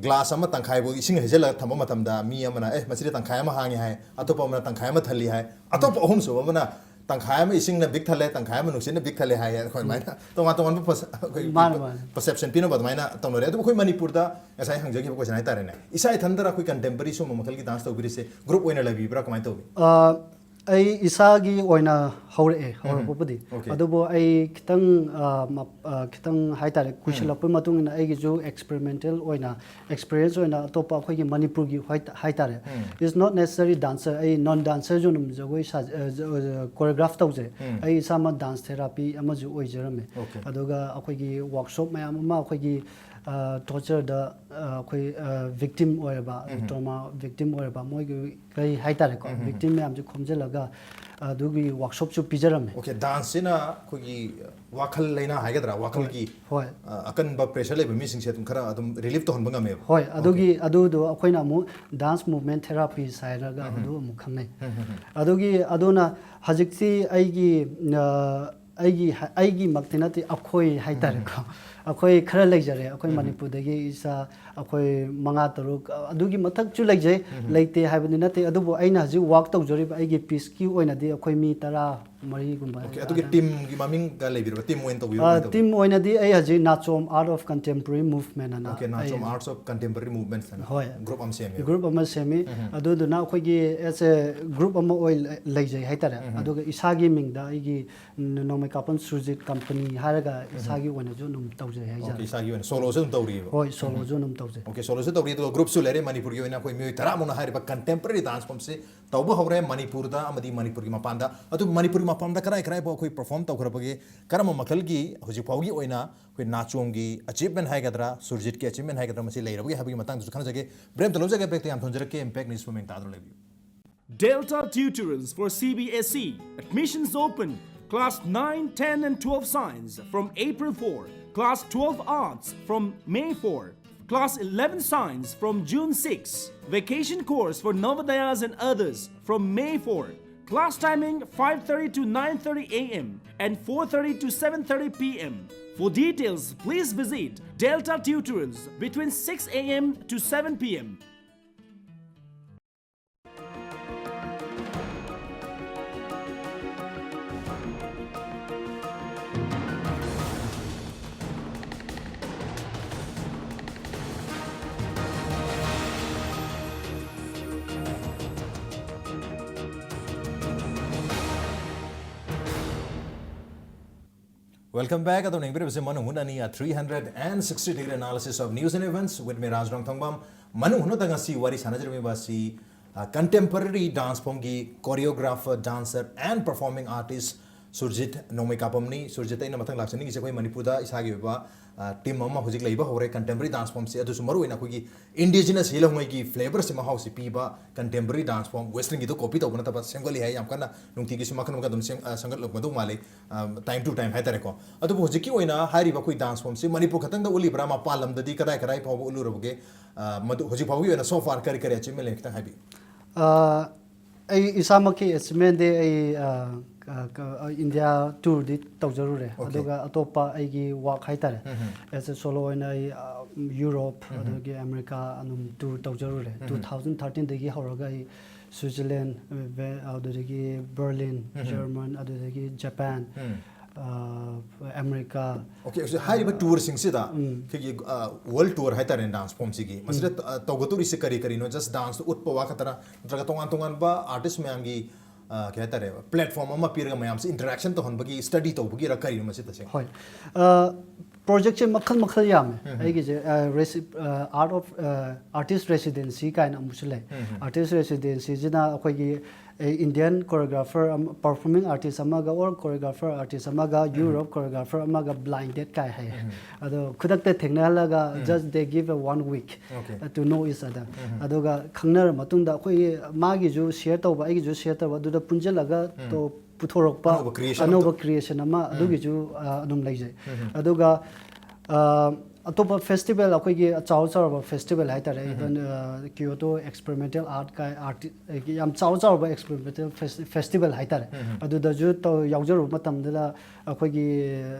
ꯒ꯭ꯂꯥꯁ ꯑꯃ ꯇꯪꯈꯥꯏꯐꯥꯎ ꯏꯁꯤꯡ ꯍꯩꯖꯤꯜꯂꯒ ꯊꯝꯕ ꯃꯇꯝꯗ ꯃꯤ ꯑꯃꯅ, "ꯑꯦ, ꯃꯁꯤꯗꯤ ꯇꯪꯈꯥꯏ ꯑꯃ ꯍꯥꯡꯉꯤ" ꯍꯥꯏ, ꯑꯇꯣꯞꯄ ꯑꯃꯅ "ꯇꯪꯈꯥꯏ ꯑꯃ ꯊꯜꯂꯤ" ꯍꯥꯏ, ꯑꯇꯣꯞꯄ ꯑꯍꯨꯝꯁꯨꯕ ꯑꯃꯅ "ꯇꯪꯈꯥꯏ ꯑꯃ ꯏꯁꯤꯡꯅ ꯕꯤꯛ ꯊꯜꯂꯦ, ꯇꯪꯈꯥꯏ ꯑꯃ ꯅꯨꯡꯁꯤꯠꯅ ꯕꯤꯛ ꯊꯜꯂꯦ" ꯍꯥꯏ꯫ ꯑꯩꯈꯣꯏ ꯑꯗꯨꯃꯥꯏꯅ ꯇꯣꯉꯥꯟ ꯇꯣꯉꯥꯟꯕ ꯄꯔꯁ-, ꯑꯩꯈꯣꯏꯒꯤ ꯃꯥꯅꯦ, ꯃꯥꯅꯦ꯫ ꯄꯔꯁꯦꯞꯁꯟ ꯄꯤꯅꯕ ꯑꯗꯨꯃꯥꯏꯅ ꯇꯧꯅꯔꯦ꯫ ꯑꯗꯨꯕꯨ ꯑꯩꯈꯣꯏ ꯃꯅꯤꯄꯨꯔꯗ ꯉꯁꯥꯏ ꯍꯪꯖꯈꯤꯕ ꯀꯣꯏꯁꯟ ꯍꯥꯏꯇꯥꯔꯦꯅꯦ, ꯏꯁꯥ ꯏꯊꯟꯇꯔ ꯑꯩꯈꯣꯏ ꯀꯟꯇꯦꯝꯄꯔꯔꯤ ꯁꯨꯝꯕ ꯃꯈꯜꯒꯤ ꯗꯥꯟꯁ ꯇꯧꯕꯤꯔꯤꯁꯦ? ꯒ꯭ꯔꯨꯞ ꯑꯣꯏꯅ ꯂꯩꯕꯤꯕ꯭ꯔꯥ, ꯀꯃꯥꯏꯅ ꯇꯧꯏ? ꯑ, ꯑꯩ ꯏꯁꯥꯒꯤ ꯑꯣꯏꯅ ꯍꯧꯔꯛꯑꯦ, ꯍꯧꯔꯛꯄꯕꯨꯗꯤ꯫ Okay. ꯑꯗꯨꯕꯨ ꯑꯩ ꯈꯤꯇꯪ, ꯑ, ꯃ-, ꯑ, ꯈꯤꯇꯪ ꯍꯥꯏꯇꯥꯔꯦ, ꯀꯨꯏꯁꯜꯂꯛꯄꯒꯤ ꯃꯇꯨꯡ ꯏꯟꯅ ꯑꯩꯒꯤꯁꯨ ꯑꯦꯛꯁꯄꯦꯔꯤꯃꯦꯟꯇꯦꯜ ꯑꯣꯏꯅ, ꯑꯦꯛꯁꯄꯤꯔꯤꯌꯦꯟꯁ ꯑꯣꯏꯅ ꯑꯇꯣꯞꯄ ꯑꯩꯈꯣꯏꯒꯤ ꯃꯅꯤꯄꯨꯔꯒꯤ ꯍꯥꯏ-, ꯍꯥꯏꯇꯥꯔꯦ꯫ It's not necessary dancer, ꯑꯩ ꯅꯟ ꯗꯥꯟꯁꯔꯁꯨ ꯑꯗꯨꯝ ꯖꯒꯣꯏ ꯁꯥ-, ꯑ, ꯖ-, ꯑ, ꯀꯣꯔꯤꯌꯣꯒ꯭ꯔꯥꯐ ꯇꯧꯖꯩ꯫ ꯑꯩ ꯏꯁꯥꯃꯛ ꯗꯥꯟꯁ ꯊꯦꯔꯥꯄꯤ ꯑꯃꯁꯨ ꯑꯣꯏꯖꯔꯝꯃꯦ꯫ Okay. ꯑꯗꯨꯒ ꯑꯩꯈꯣꯏꯒꯤ ꯋꯥꯔꯛꯁꯣꯞ ꯃꯌꯥꯝ ꯑꯃ ꯑꯩꯈꯣꯏꯒꯤ, ꯑ, ꯇꯣꯔꯆꯔꯗ, ꯑ, ꯑꯩꯈꯣꯏ, ꯑ, ꯚꯤꯛꯇꯤꯝ ꯑꯣꯏꯔꯕ, ꯇ꯭ꯔꯣꯃꯥ ꯚꯤꯛꯇꯤꯝ ꯑꯣꯏꯔꯕ, ꯃꯣꯏꯒꯤ ꯀꯔꯤ ꯍꯥꯏꯇꯥꯔꯦꯀꯣ, ꯚꯤꯛꯇꯤꯝ ꯃꯌꯥꯝꯁꯦ ꯈꯣꯝꯖꯤꯜꯂꯒ ꯑꯗꯨꯒꯤ ꯋꯥꯔꯛꯁꯣꯞꯁꯨ ꯄꯤꯖꯔꯝꯃꯦ꯫ Okay, ꯗꯥꯟꯁꯁꯤꯅ ꯑꯩꯈꯣꯏꯒꯤ ꯋꯥꯈꯜ ꯂꯩꯅꯥ ꯍꯥꯏꯒꯗ꯭ꯔꯥ, ꯋꯥꯈꯜꯒꯤ, ꯍꯣꯏ꯫ ꯑ, ꯑꯀꯟꯕ ꯄ꯭ꯔꯦꯁꯔ ꯂꯩꯕ ꯃꯤꯁꯤꯡꯁꯦ ꯑꯗꯨꯝ ꯈꯔ ꯑꯗꯨꯝ ꯔꯤꯂꯤꯐ ꯇꯧꯍꯟꯕ ꯉꯝꯃꯦꯕ꯫ ꯍꯣꯏ, ꯑꯗꯨꯒꯤ, ꯑꯗꯨꯗꯣ ꯑꯩꯈꯣꯏꯅ ꯑꯃꯨꯛ ꯗꯥꯟꯁ ꯃꯨꯚꯃꯦꯟ ꯊꯦꯔꯥꯄꯤꯁ ꯍꯥꯏꯔꯒ ꯑꯗꯨ ꯑꯃꯨꯛ ꯈꯪꯅꯩ꯫ ꯑꯗꯨꯒꯤ, ꯑꯗꯨꯅ ꯍꯧꯖꯤꯛꯇꯤ ꯑꯩꯒꯤ, ꯑ, ꯑꯩꯒꯤ, ꯑꯩꯒꯤꯃꯛꯇꯤ ꯅꯠꯇꯦ, ꯑꯩꯈꯣꯏ ꯍꯥꯏꯇꯥꯔꯦꯀꯣ꯫ ꯑꯩꯈꯣꯏ ꯈꯔ ꯂꯩꯖꯔꯦ, ꯑꯩꯈꯣꯏ ꯃꯅꯤꯄꯨꯔꯗꯒꯤ ꯏꯁꯥ ꯑꯩꯈꯣꯏ ꯃꯉꯥ ꯇꯔꯨꯛ, ꯑ, ꯑꯗꯨꯒꯤ ꯃꯊꯛꯁꯨ ꯂꯩꯖꯩ, ꯂꯩꯇꯦ ꯍꯥꯏꯕꯗꯤ ꯅꯠꯇꯦ꯫ ꯑꯗꯨꯕꯨ ꯑꯩꯅ ꯍꯧꯖꯤꯛ ꯋꯥꯛ ꯇꯧꯖꯔꯤꯕ ꯑꯩꯒꯤ ꯄꯤꯁꯀꯤ ꯑꯣꯏꯅꯗꯤ ꯑꯩꯈꯣꯏ ꯃꯤ ꯇꯔꯥ ꯃꯔꯤꯒꯨꯝꯕ꯫ Okay, ꯑꯗꯨꯒꯤ ꯇꯤꯝꯒꯤ ꯃꯃꯤꯡꯒ ꯂꯩꯕꯤꯔꯕ? ꯇꯤꯝ ꯑꯣꯏꯅ ꯇꯧꯕꯤꯔꯣ? ꯇꯤꯝ ꯑꯣꯏꯅꯗꯤ ꯑꯩ ꯍꯧꯖꯤꯛ ꯅꯥꯆꯣꯝ Art of Contemporary Movement ꯑꯅ꯫ Okay, Nachom Arts of Contemporary Movement ꯑꯅ ꯍꯣꯏ꯫ ꯒ꯭ꯔꯨꯞ ꯑꯃ ꯁꯦꯝꯃꯦ꯫ ꯒ꯭ꯔꯨꯞ ꯑꯃ ꯁꯦꯝꯃꯤ꯫ ꯑꯗꯨꯗꯨꯅ ꯑꯩꯈꯣꯏꯒꯤ ꯑꯦꯁ ꯑꯦ ꯒ꯭ꯔꯨꯞ ꯑꯃ ꯑꯣꯏ ꯂꯩꯖꯩ ꯍꯥꯏꯇꯥꯔꯦ꯫ ꯑꯗꯨꯒ ꯏꯁꯥꯒꯤ ꯃꯤꯡꯗ ꯑꯩꯒꯤ ꯅꯣꯡꯃꯩ ꯀꯥꯞꯄꯝ ꯁꯨꯔꯖꯤꯠ ꯀꯝꯄꯅꯤ ꯍꯥꯏꯔꯒ ꯏꯁꯥꯒꯤ ꯑꯣꯏꯅꯁꯨ ꯑꯗꯨꯝ ꯇꯧꯖꯩ ꯍꯥꯏꯖꯔꯦ꯫ Okay, ꯏꯁꯥꯒꯤ ꯑꯣꯏꯅ ꯁꯣꯂꯣꯁꯨ ꯑꯗꯨꯝ ꯇꯧꯔꯤꯕ? ꯍꯣꯏ, ꯁꯣꯂꯣꯁꯨ ꯑꯗꯨꯝ ꯇꯧꯖꯩ꯫ Okay, ꯁꯣꯂꯣꯁꯨ ꯇꯧꯔꯤ, ꯑꯗꯨꯒ ꯒ꯭ꯔꯨꯞꯁꯨ ꯂꯩꯔꯦ꯫ ꯃꯅꯤꯄꯨꯔꯒꯤ ꯑꯣꯏꯅ ꯑꯩꯈꯣꯏ ꯃꯤꯑꯣꯏ ꯇꯔꯥꯃꯨꯛꯅ ꯍꯥꯏꯔꯤꯕ contemporary dance form ꯁꯤ ꯇꯧꯕ ꯍꯧꯔꯦ ꯃꯅꯤꯄꯨꯔꯗ ꯑꯃꯗꯤ ꯃꯅꯤꯄꯨꯔꯒꯤ ꯃꯄꯥꯟꯗ꯫ ꯑꯗꯨ ꯃꯅꯤꯄꯨꯔꯒꯤ ꯃꯄꯥꯟꯗ ꯀꯔꯥꯏ ꯀꯔꯥꯏꯐꯥꯎ ꯑꯩꯈꯣꯏ ꯄꯔꯐꯣꯔꯝ ꯇꯧꯈ꯭ꯔꯕꯒꯦ, ꯀꯔꯝꯕ ꯃꯈꯜꯒꯤ ꯍꯧꯖꯤꯛ ꯐꯥꯎꯒꯤ ꯑꯣꯏꯅ ꯑꯩꯈꯣꯏ ꯅꯥꯆꯣꯝꯒꯤ ꯑꯆꯤꯞꯃꯦꯟ ꯍꯥꯏꯒꯗ꯭ꯔꯥ, ꯁꯨꯔꯖꯤꯠꯀꯤ ꯑꯆꯤꯞꯃꯦꯟ ꯍꯥꯏꯒꯗ꯭ꯔꯥ, ꯃꯁꯤ ꯂꯩꯔꯕꯒꯦ ꯍꯥꯏꯕꯒꯤ ꯃꯇꯥꯡꯗꯁꯨ ꯈꯟꯅꯖꯒꯦ꯫ ꯕ꯭ꯔꯦꯛ ꯑꯝꯇ ꯂꯧꯖꯒꯦ, ꯕ꯭ꯔꯦꯛꯇ ꯌꯥꯝ ꯊꯣꯟꯖꯔꯛꯀꯦ꯫ Impact News ꯃꯃꯤꯡ ꯇꯥꯗꯨꯅ ꯂꯩꯕꯤꯌꯨ꯫ Delta Tutors for C B S E. Admissions open. Class nine, ten, and twelve science from April four. Class twelve arts from May four. Class eleven science from June six. Vacation course for Navodayas and others from May four. Class timing five thirty to nine thirty a m and four thirty to seven thirty p m. For details, please visit Delta Tutors between six a m to seven p m. Welcome back. ꯑꯗꯣꯝꯅ ꯌꯦꯡꯕꯤꯔꯤꯕꯁꯤ ꯃꯅꯨꯡ ꯍꯨꯠꯅꯅꯤ, a three hundred and sixty degree analysis of news and events with me, ꯔꯥꯖ ꯔꯣꯡꯊꯣꯡꯕꯝ꯫ ꯃꯅꯨꯡ ꯍꯨꯠꯅꯗ ꯉꯁꯤ ꯋꯥꯔꯤ ꯁꯥꯟꯅꯖꯔꯝꯃꯤꯕ ꯑꯁꯤ, ꯑ, contemporary dance formꯒꯤ choreographer, dancer and performing artist Surjit ꯅꯣꯡꯃꯩ ꯀꯥꯞꯄꯝꯅꯤ꯫ ꯁꯨꯔꯖꯤꯠ, ꯑꯩꯅ ꯃꯊꯪ ꯂꯥꯛꯆꯅꯤꯡꯉꯤꯁꯦ ꯑꯩꯈꯣꯏ ꯃꯅꯤꯄꯨꯔꯗ ꯏꯁꯥꯒꯤ ꯑꯣꯏꯕ, ꯑ, ꯇꯤꯝ ꯑꯃ ꯍꯧꯖꯤꯛ ꯂꯩꯕ ꯍꯧꯔꯦ contemporary dance formꯁꯦ, ꯑꯗꯨꯁꯨ ꯃꯔꯨꯑꯣꯏꯅ ꯑꯩꯈꯣꯏꯒꯤ indigenous ꯍꯤꯂꯧꯉꯩꯒꯤ flavourꯁꯦ, ꯃꯍꯥꯎꯁꯦ ꯄꯤꯕ contemporary dance form, westernꯒꯤꯗꯣ copy ꯇꯧꯕ ꯅꯠꯇꯕ ꯁꯦꯝꯒꯠꯂꯤ ꯍꯥꯏ꯫ ꯌꯥꯝ ꯀꯟꯅ ꯅꯨꯡꯇꯤꯒꯤꯁꯨ ꯃꯈꯜ ꯃꯈꯜ ꯑꯗꯨꯝ ꯁꯦꯝ-, ꯑ, ꯁꯦꯝꯒꯠꯂꯛꯀꯗꯧ ꯃꯥꯜꯂꯤ, ꯑ, time to time ꯍꯥꯏꯇꯥꯔꯦꯀꯣ꯫ ꯑꯗꯨꯕꯨ ꯍꯧꯖꯤꯛꯀꯤ ꯑꯣꯏꯅ ꯍꯥꯏꯔꯤꯕ ꯑꯩꯈꯣꯏ dance formꯁꯤ ꯃꯅꯤꯄꯨꯔ ꯈꯛꯇꯪꯗ ꯎꯠꯂꯤꯕ꯭ꯔꯥ, ꯃꯄꯥꯟ ꯂꯝꯗꯗꯤ ꯀꯗꯥꯏ ꯀꯗꯥꯏ ꯐꯥꯎꯕ ꯎꯠꯂꯨꯔꯕꯒꯦ? ꯑ, ꯃꯗꯨ ꯍꯧꯖꯤꯛ ꯐꯥꯎꯕꯒꯤ ꯑꯣꯏꯅ so far ꯀꯔꯤ ꯀꯔꯤ achievement ꯂꯩ, ꯈꯤꯇꯪ ꯍꯥꯏꯕꯤꯌꯨ꯫ ꯑ, ꯑꯩ ꯏꯁꯥꯃꯛꯀꯤ ꯑꯦꯆꯤꯞꯃꯦꯟꯗꯤ ꯑꯩ, ꯑ, ꯏꯟꯗꯤꯌꯥ ꯇꯨꯔꯗꯤ ꯇꯧꯖꯔꯨꯔꯦ꯫ ꯑꯗꯨꯒ ꯑꯇꯣꯞꯄ ꯑꯩꯒꯤ ꯋꯥꯛ ꯍꯥꯏꯇꯥꯔꯦ, ꯑꯦꯁ ꯑꯦ ꯁꯣꯂꯣ ꯑꯣꯏꯅ ꯑꯩ ꯌꯨꯔꯣꯞ ꯑꯗꯒꯤ ꯑꯃꯦꯔꯤꯀꯥ ꯑꯗꯨꯝ ꯇꯨꯔ ꯇꯧꯖꯔꯨꯔꯦ꯫ ꯇꯨ ꯊꯥꯎꯖꯟ ꯊꯥꯔꯇꯤꯟꯗꯒꯤ ꯍꯧꯔꯒ ꯑꯩ ꯁ꯭ꯋꯤꯖꯔꯂꯦꯟ, ꯑꯗꯨꯗꯒꯤ ꯕꯔꯂꯤꯟ, ꯖꯔꯃꯟ, ꯑꯗꯨꯗꯒꯤ ꯖꯄꯥꯟ, ꯑꯃꯦꯔꯤꯀꯥ꯫ ꯑꯣꯀꯦ, ꯍꯥꯏꯔꯤꯕ ꯇꯨꯔꯁꯤꯡꯁꯤꯗ ꯑꯩꯈꯣꯏꯒꯤ ꯋꯥꯔꯜ ꯇꯨꯔ ꯍꯥꯏꯇꯥꯔꯦ ꯗꯥꯟꯁ ꯐꯣꯝꯁꯤꯒꯤ, ꯃꯁꯤꯗ ꯇꯧꯒꯗꯧꯔꯤꯁꯦ ꯀꯔꯤ ꯀꯔꯤꯅꯣ? ꯖꯁ ꯗꯥꯟꯁꯇꯣ ꯎꯠꯄ ꯋꯥ ꯈꯛꯇꯔ, ꯅꯠꯇ꯭ꯔꯒ ꯇꯣꯉꯥꯟ ꯇꯣꯉꯥꯟꯕ ꯑꯥꯔꯇꯤꯁ ꯃꯌꯥꯝꯒꯤ ꯀꯩ ꯍꯥꯏꯇꯥꯔꯦ, ꯄ꯭ꯂꯦꯠꯐꯣꯝ ꯑꯃ ꯄꯤꯔꯒ ꯃꯌꯥꯝꯁꯦ ꯏꯟꯇꯔꯦꯛꯁꯟ ꯇꯧꯍꯟꯕꯒꯤ, ꯁ꯭ꯇꯗꯤ ꯇꯧꯕꯒꯤꯔ ꯀꯔꯤꯅꯣ ꯃꯁꯤ ꯇꯁꯦꯡꯅ? ꯍꯣꯏ꯫ ꯄ꯭ꯔꯣꯖꯦꯛꯁꯦ ꯃꯈꯜ ꯃꯈꯜ ꯌꯥꯝꯃꯦ꯫ ꯑꯩꯒꯤꯁꯦ ꯔꯦꯁꯤ ꯑꯥꯔꯠ ꯑꯣꯐ ꯑꯥꯔꯇꯤꯁ ꯔꯦꯁꯤꯗꯦꯟꯁꯤ ꯀꯥꯏꯅ ꯑꯃꯨꯛꯁꯨ ꯂꯩ꯫ ꯑꯥꯔꯇꯤꯁ ꯔꯦꯁꯤꯗꯦꯟꯁꯤꯁꯤꯅ ꯑꯩꯈꯣꯏꯒꯤ ꯏꯟꯗꯤꯌꯟ ꯀꯣꯔꯤꯌꯣꯒ꯭ꯔꯥꯐꯔ, ꯄꯔꯐꯣꯔꯃꯤꯡ ꯑꯥꯔꯇꯤꯁ ꯑꯃꯒ ꯑꯣꯔ ꯀꯣꯔꯤꯌꯣꯒ꯭ꯔꯥꯐꯔ ꯑꯥꯔꯇꯤꯁ ꯑꯃꯒ, ꯌꯨꯔꯣꯞ ꯀꯣꯔꯤꯌꯣꯒ꯭ꯔꯥꯐꯔ ꯑꯃꯒ, ꯕ꯭ꯂꯥꯏꯟꯗꯦꯠ ꯀꯥꯏ ꯍꯥꯏꯌꯦ꯫ ꯑꯗꯣ ꯈꯨꯗꯛꯇ ꯊꯦꯡꯅꯍꯜꯂꯒ, just they give a one week to know each other. ꯑꯗꯨꯒ ꯈꯪꯅꯔ ꯃꯇꯨꯡꯗ ꯑꯩꯈꯣꯏꯒꯤ, ꯃꯥꯒꯤꯁꯨ ꯁꯤꯌꯔ ꯇꯧꯕ, ꯑꯩꯒꯤꯁꯨ ꯁꯤꯌꯔ ꯇꯧꯕ, ꯑꯗꯨꯗ ꯄꯨꯟꯁꯤꯜꯂꯒ ꯄꯨꯊꯣꯔꯛꯄ ꯑꯅꯧꯕ ꯀ꯭ꯔꯤꯌꯦꯁꯟ ꯑꯃ ꯑꯗꯨꯒꯤꯁꯨ ꯑꯗꯨꯝ ꯂꯩꯖꯩ꯫ ꯑꯗꯨꯒ ꯑꯇꯣꯞꯄ ꯐꯦꯁꯇꯤꯚꯦꯜ, ꯑꯩꯈꯣꯏꯒꯤ ꯆꯥꯎ ꯆꯥꯎꯔꯕ ꯐꯦꯁꯇꯤꯚꯦꯜ ꯍꯥꯏꯇꯥꯔꯦ, ꯏꯚꯟ ꯀꯤꯌꯣꯇꯣ ꯑꯦꯛꯁꯄꯦꯔꯤꯃꯦꯟꯇꯦꯜ ꯑꯥꯔꯠ ꯀꯥꯏ, ꯑꯥꯔꯇꯤ ꯌꯥꯝ ꯆꯥꯎ ꯆꯥꯎꯔꯕ ꯑꯦꯛꯁꯄꯦꯔꯤꯃꯦꯟꯇꯦꯜ ꯐꯦꯁꯇꯤꯚꯦꯜ ꯍꯥꯏꯇꯥꯔꯦ꯫ ꯑꯗꯨꯗꯁꯨ ꯌꯥꯎꯖꯔꯨꯕ ꯃꯇꯝꯗꯨꯗ ꯑꯩꯈꯣꯏꯒꯤ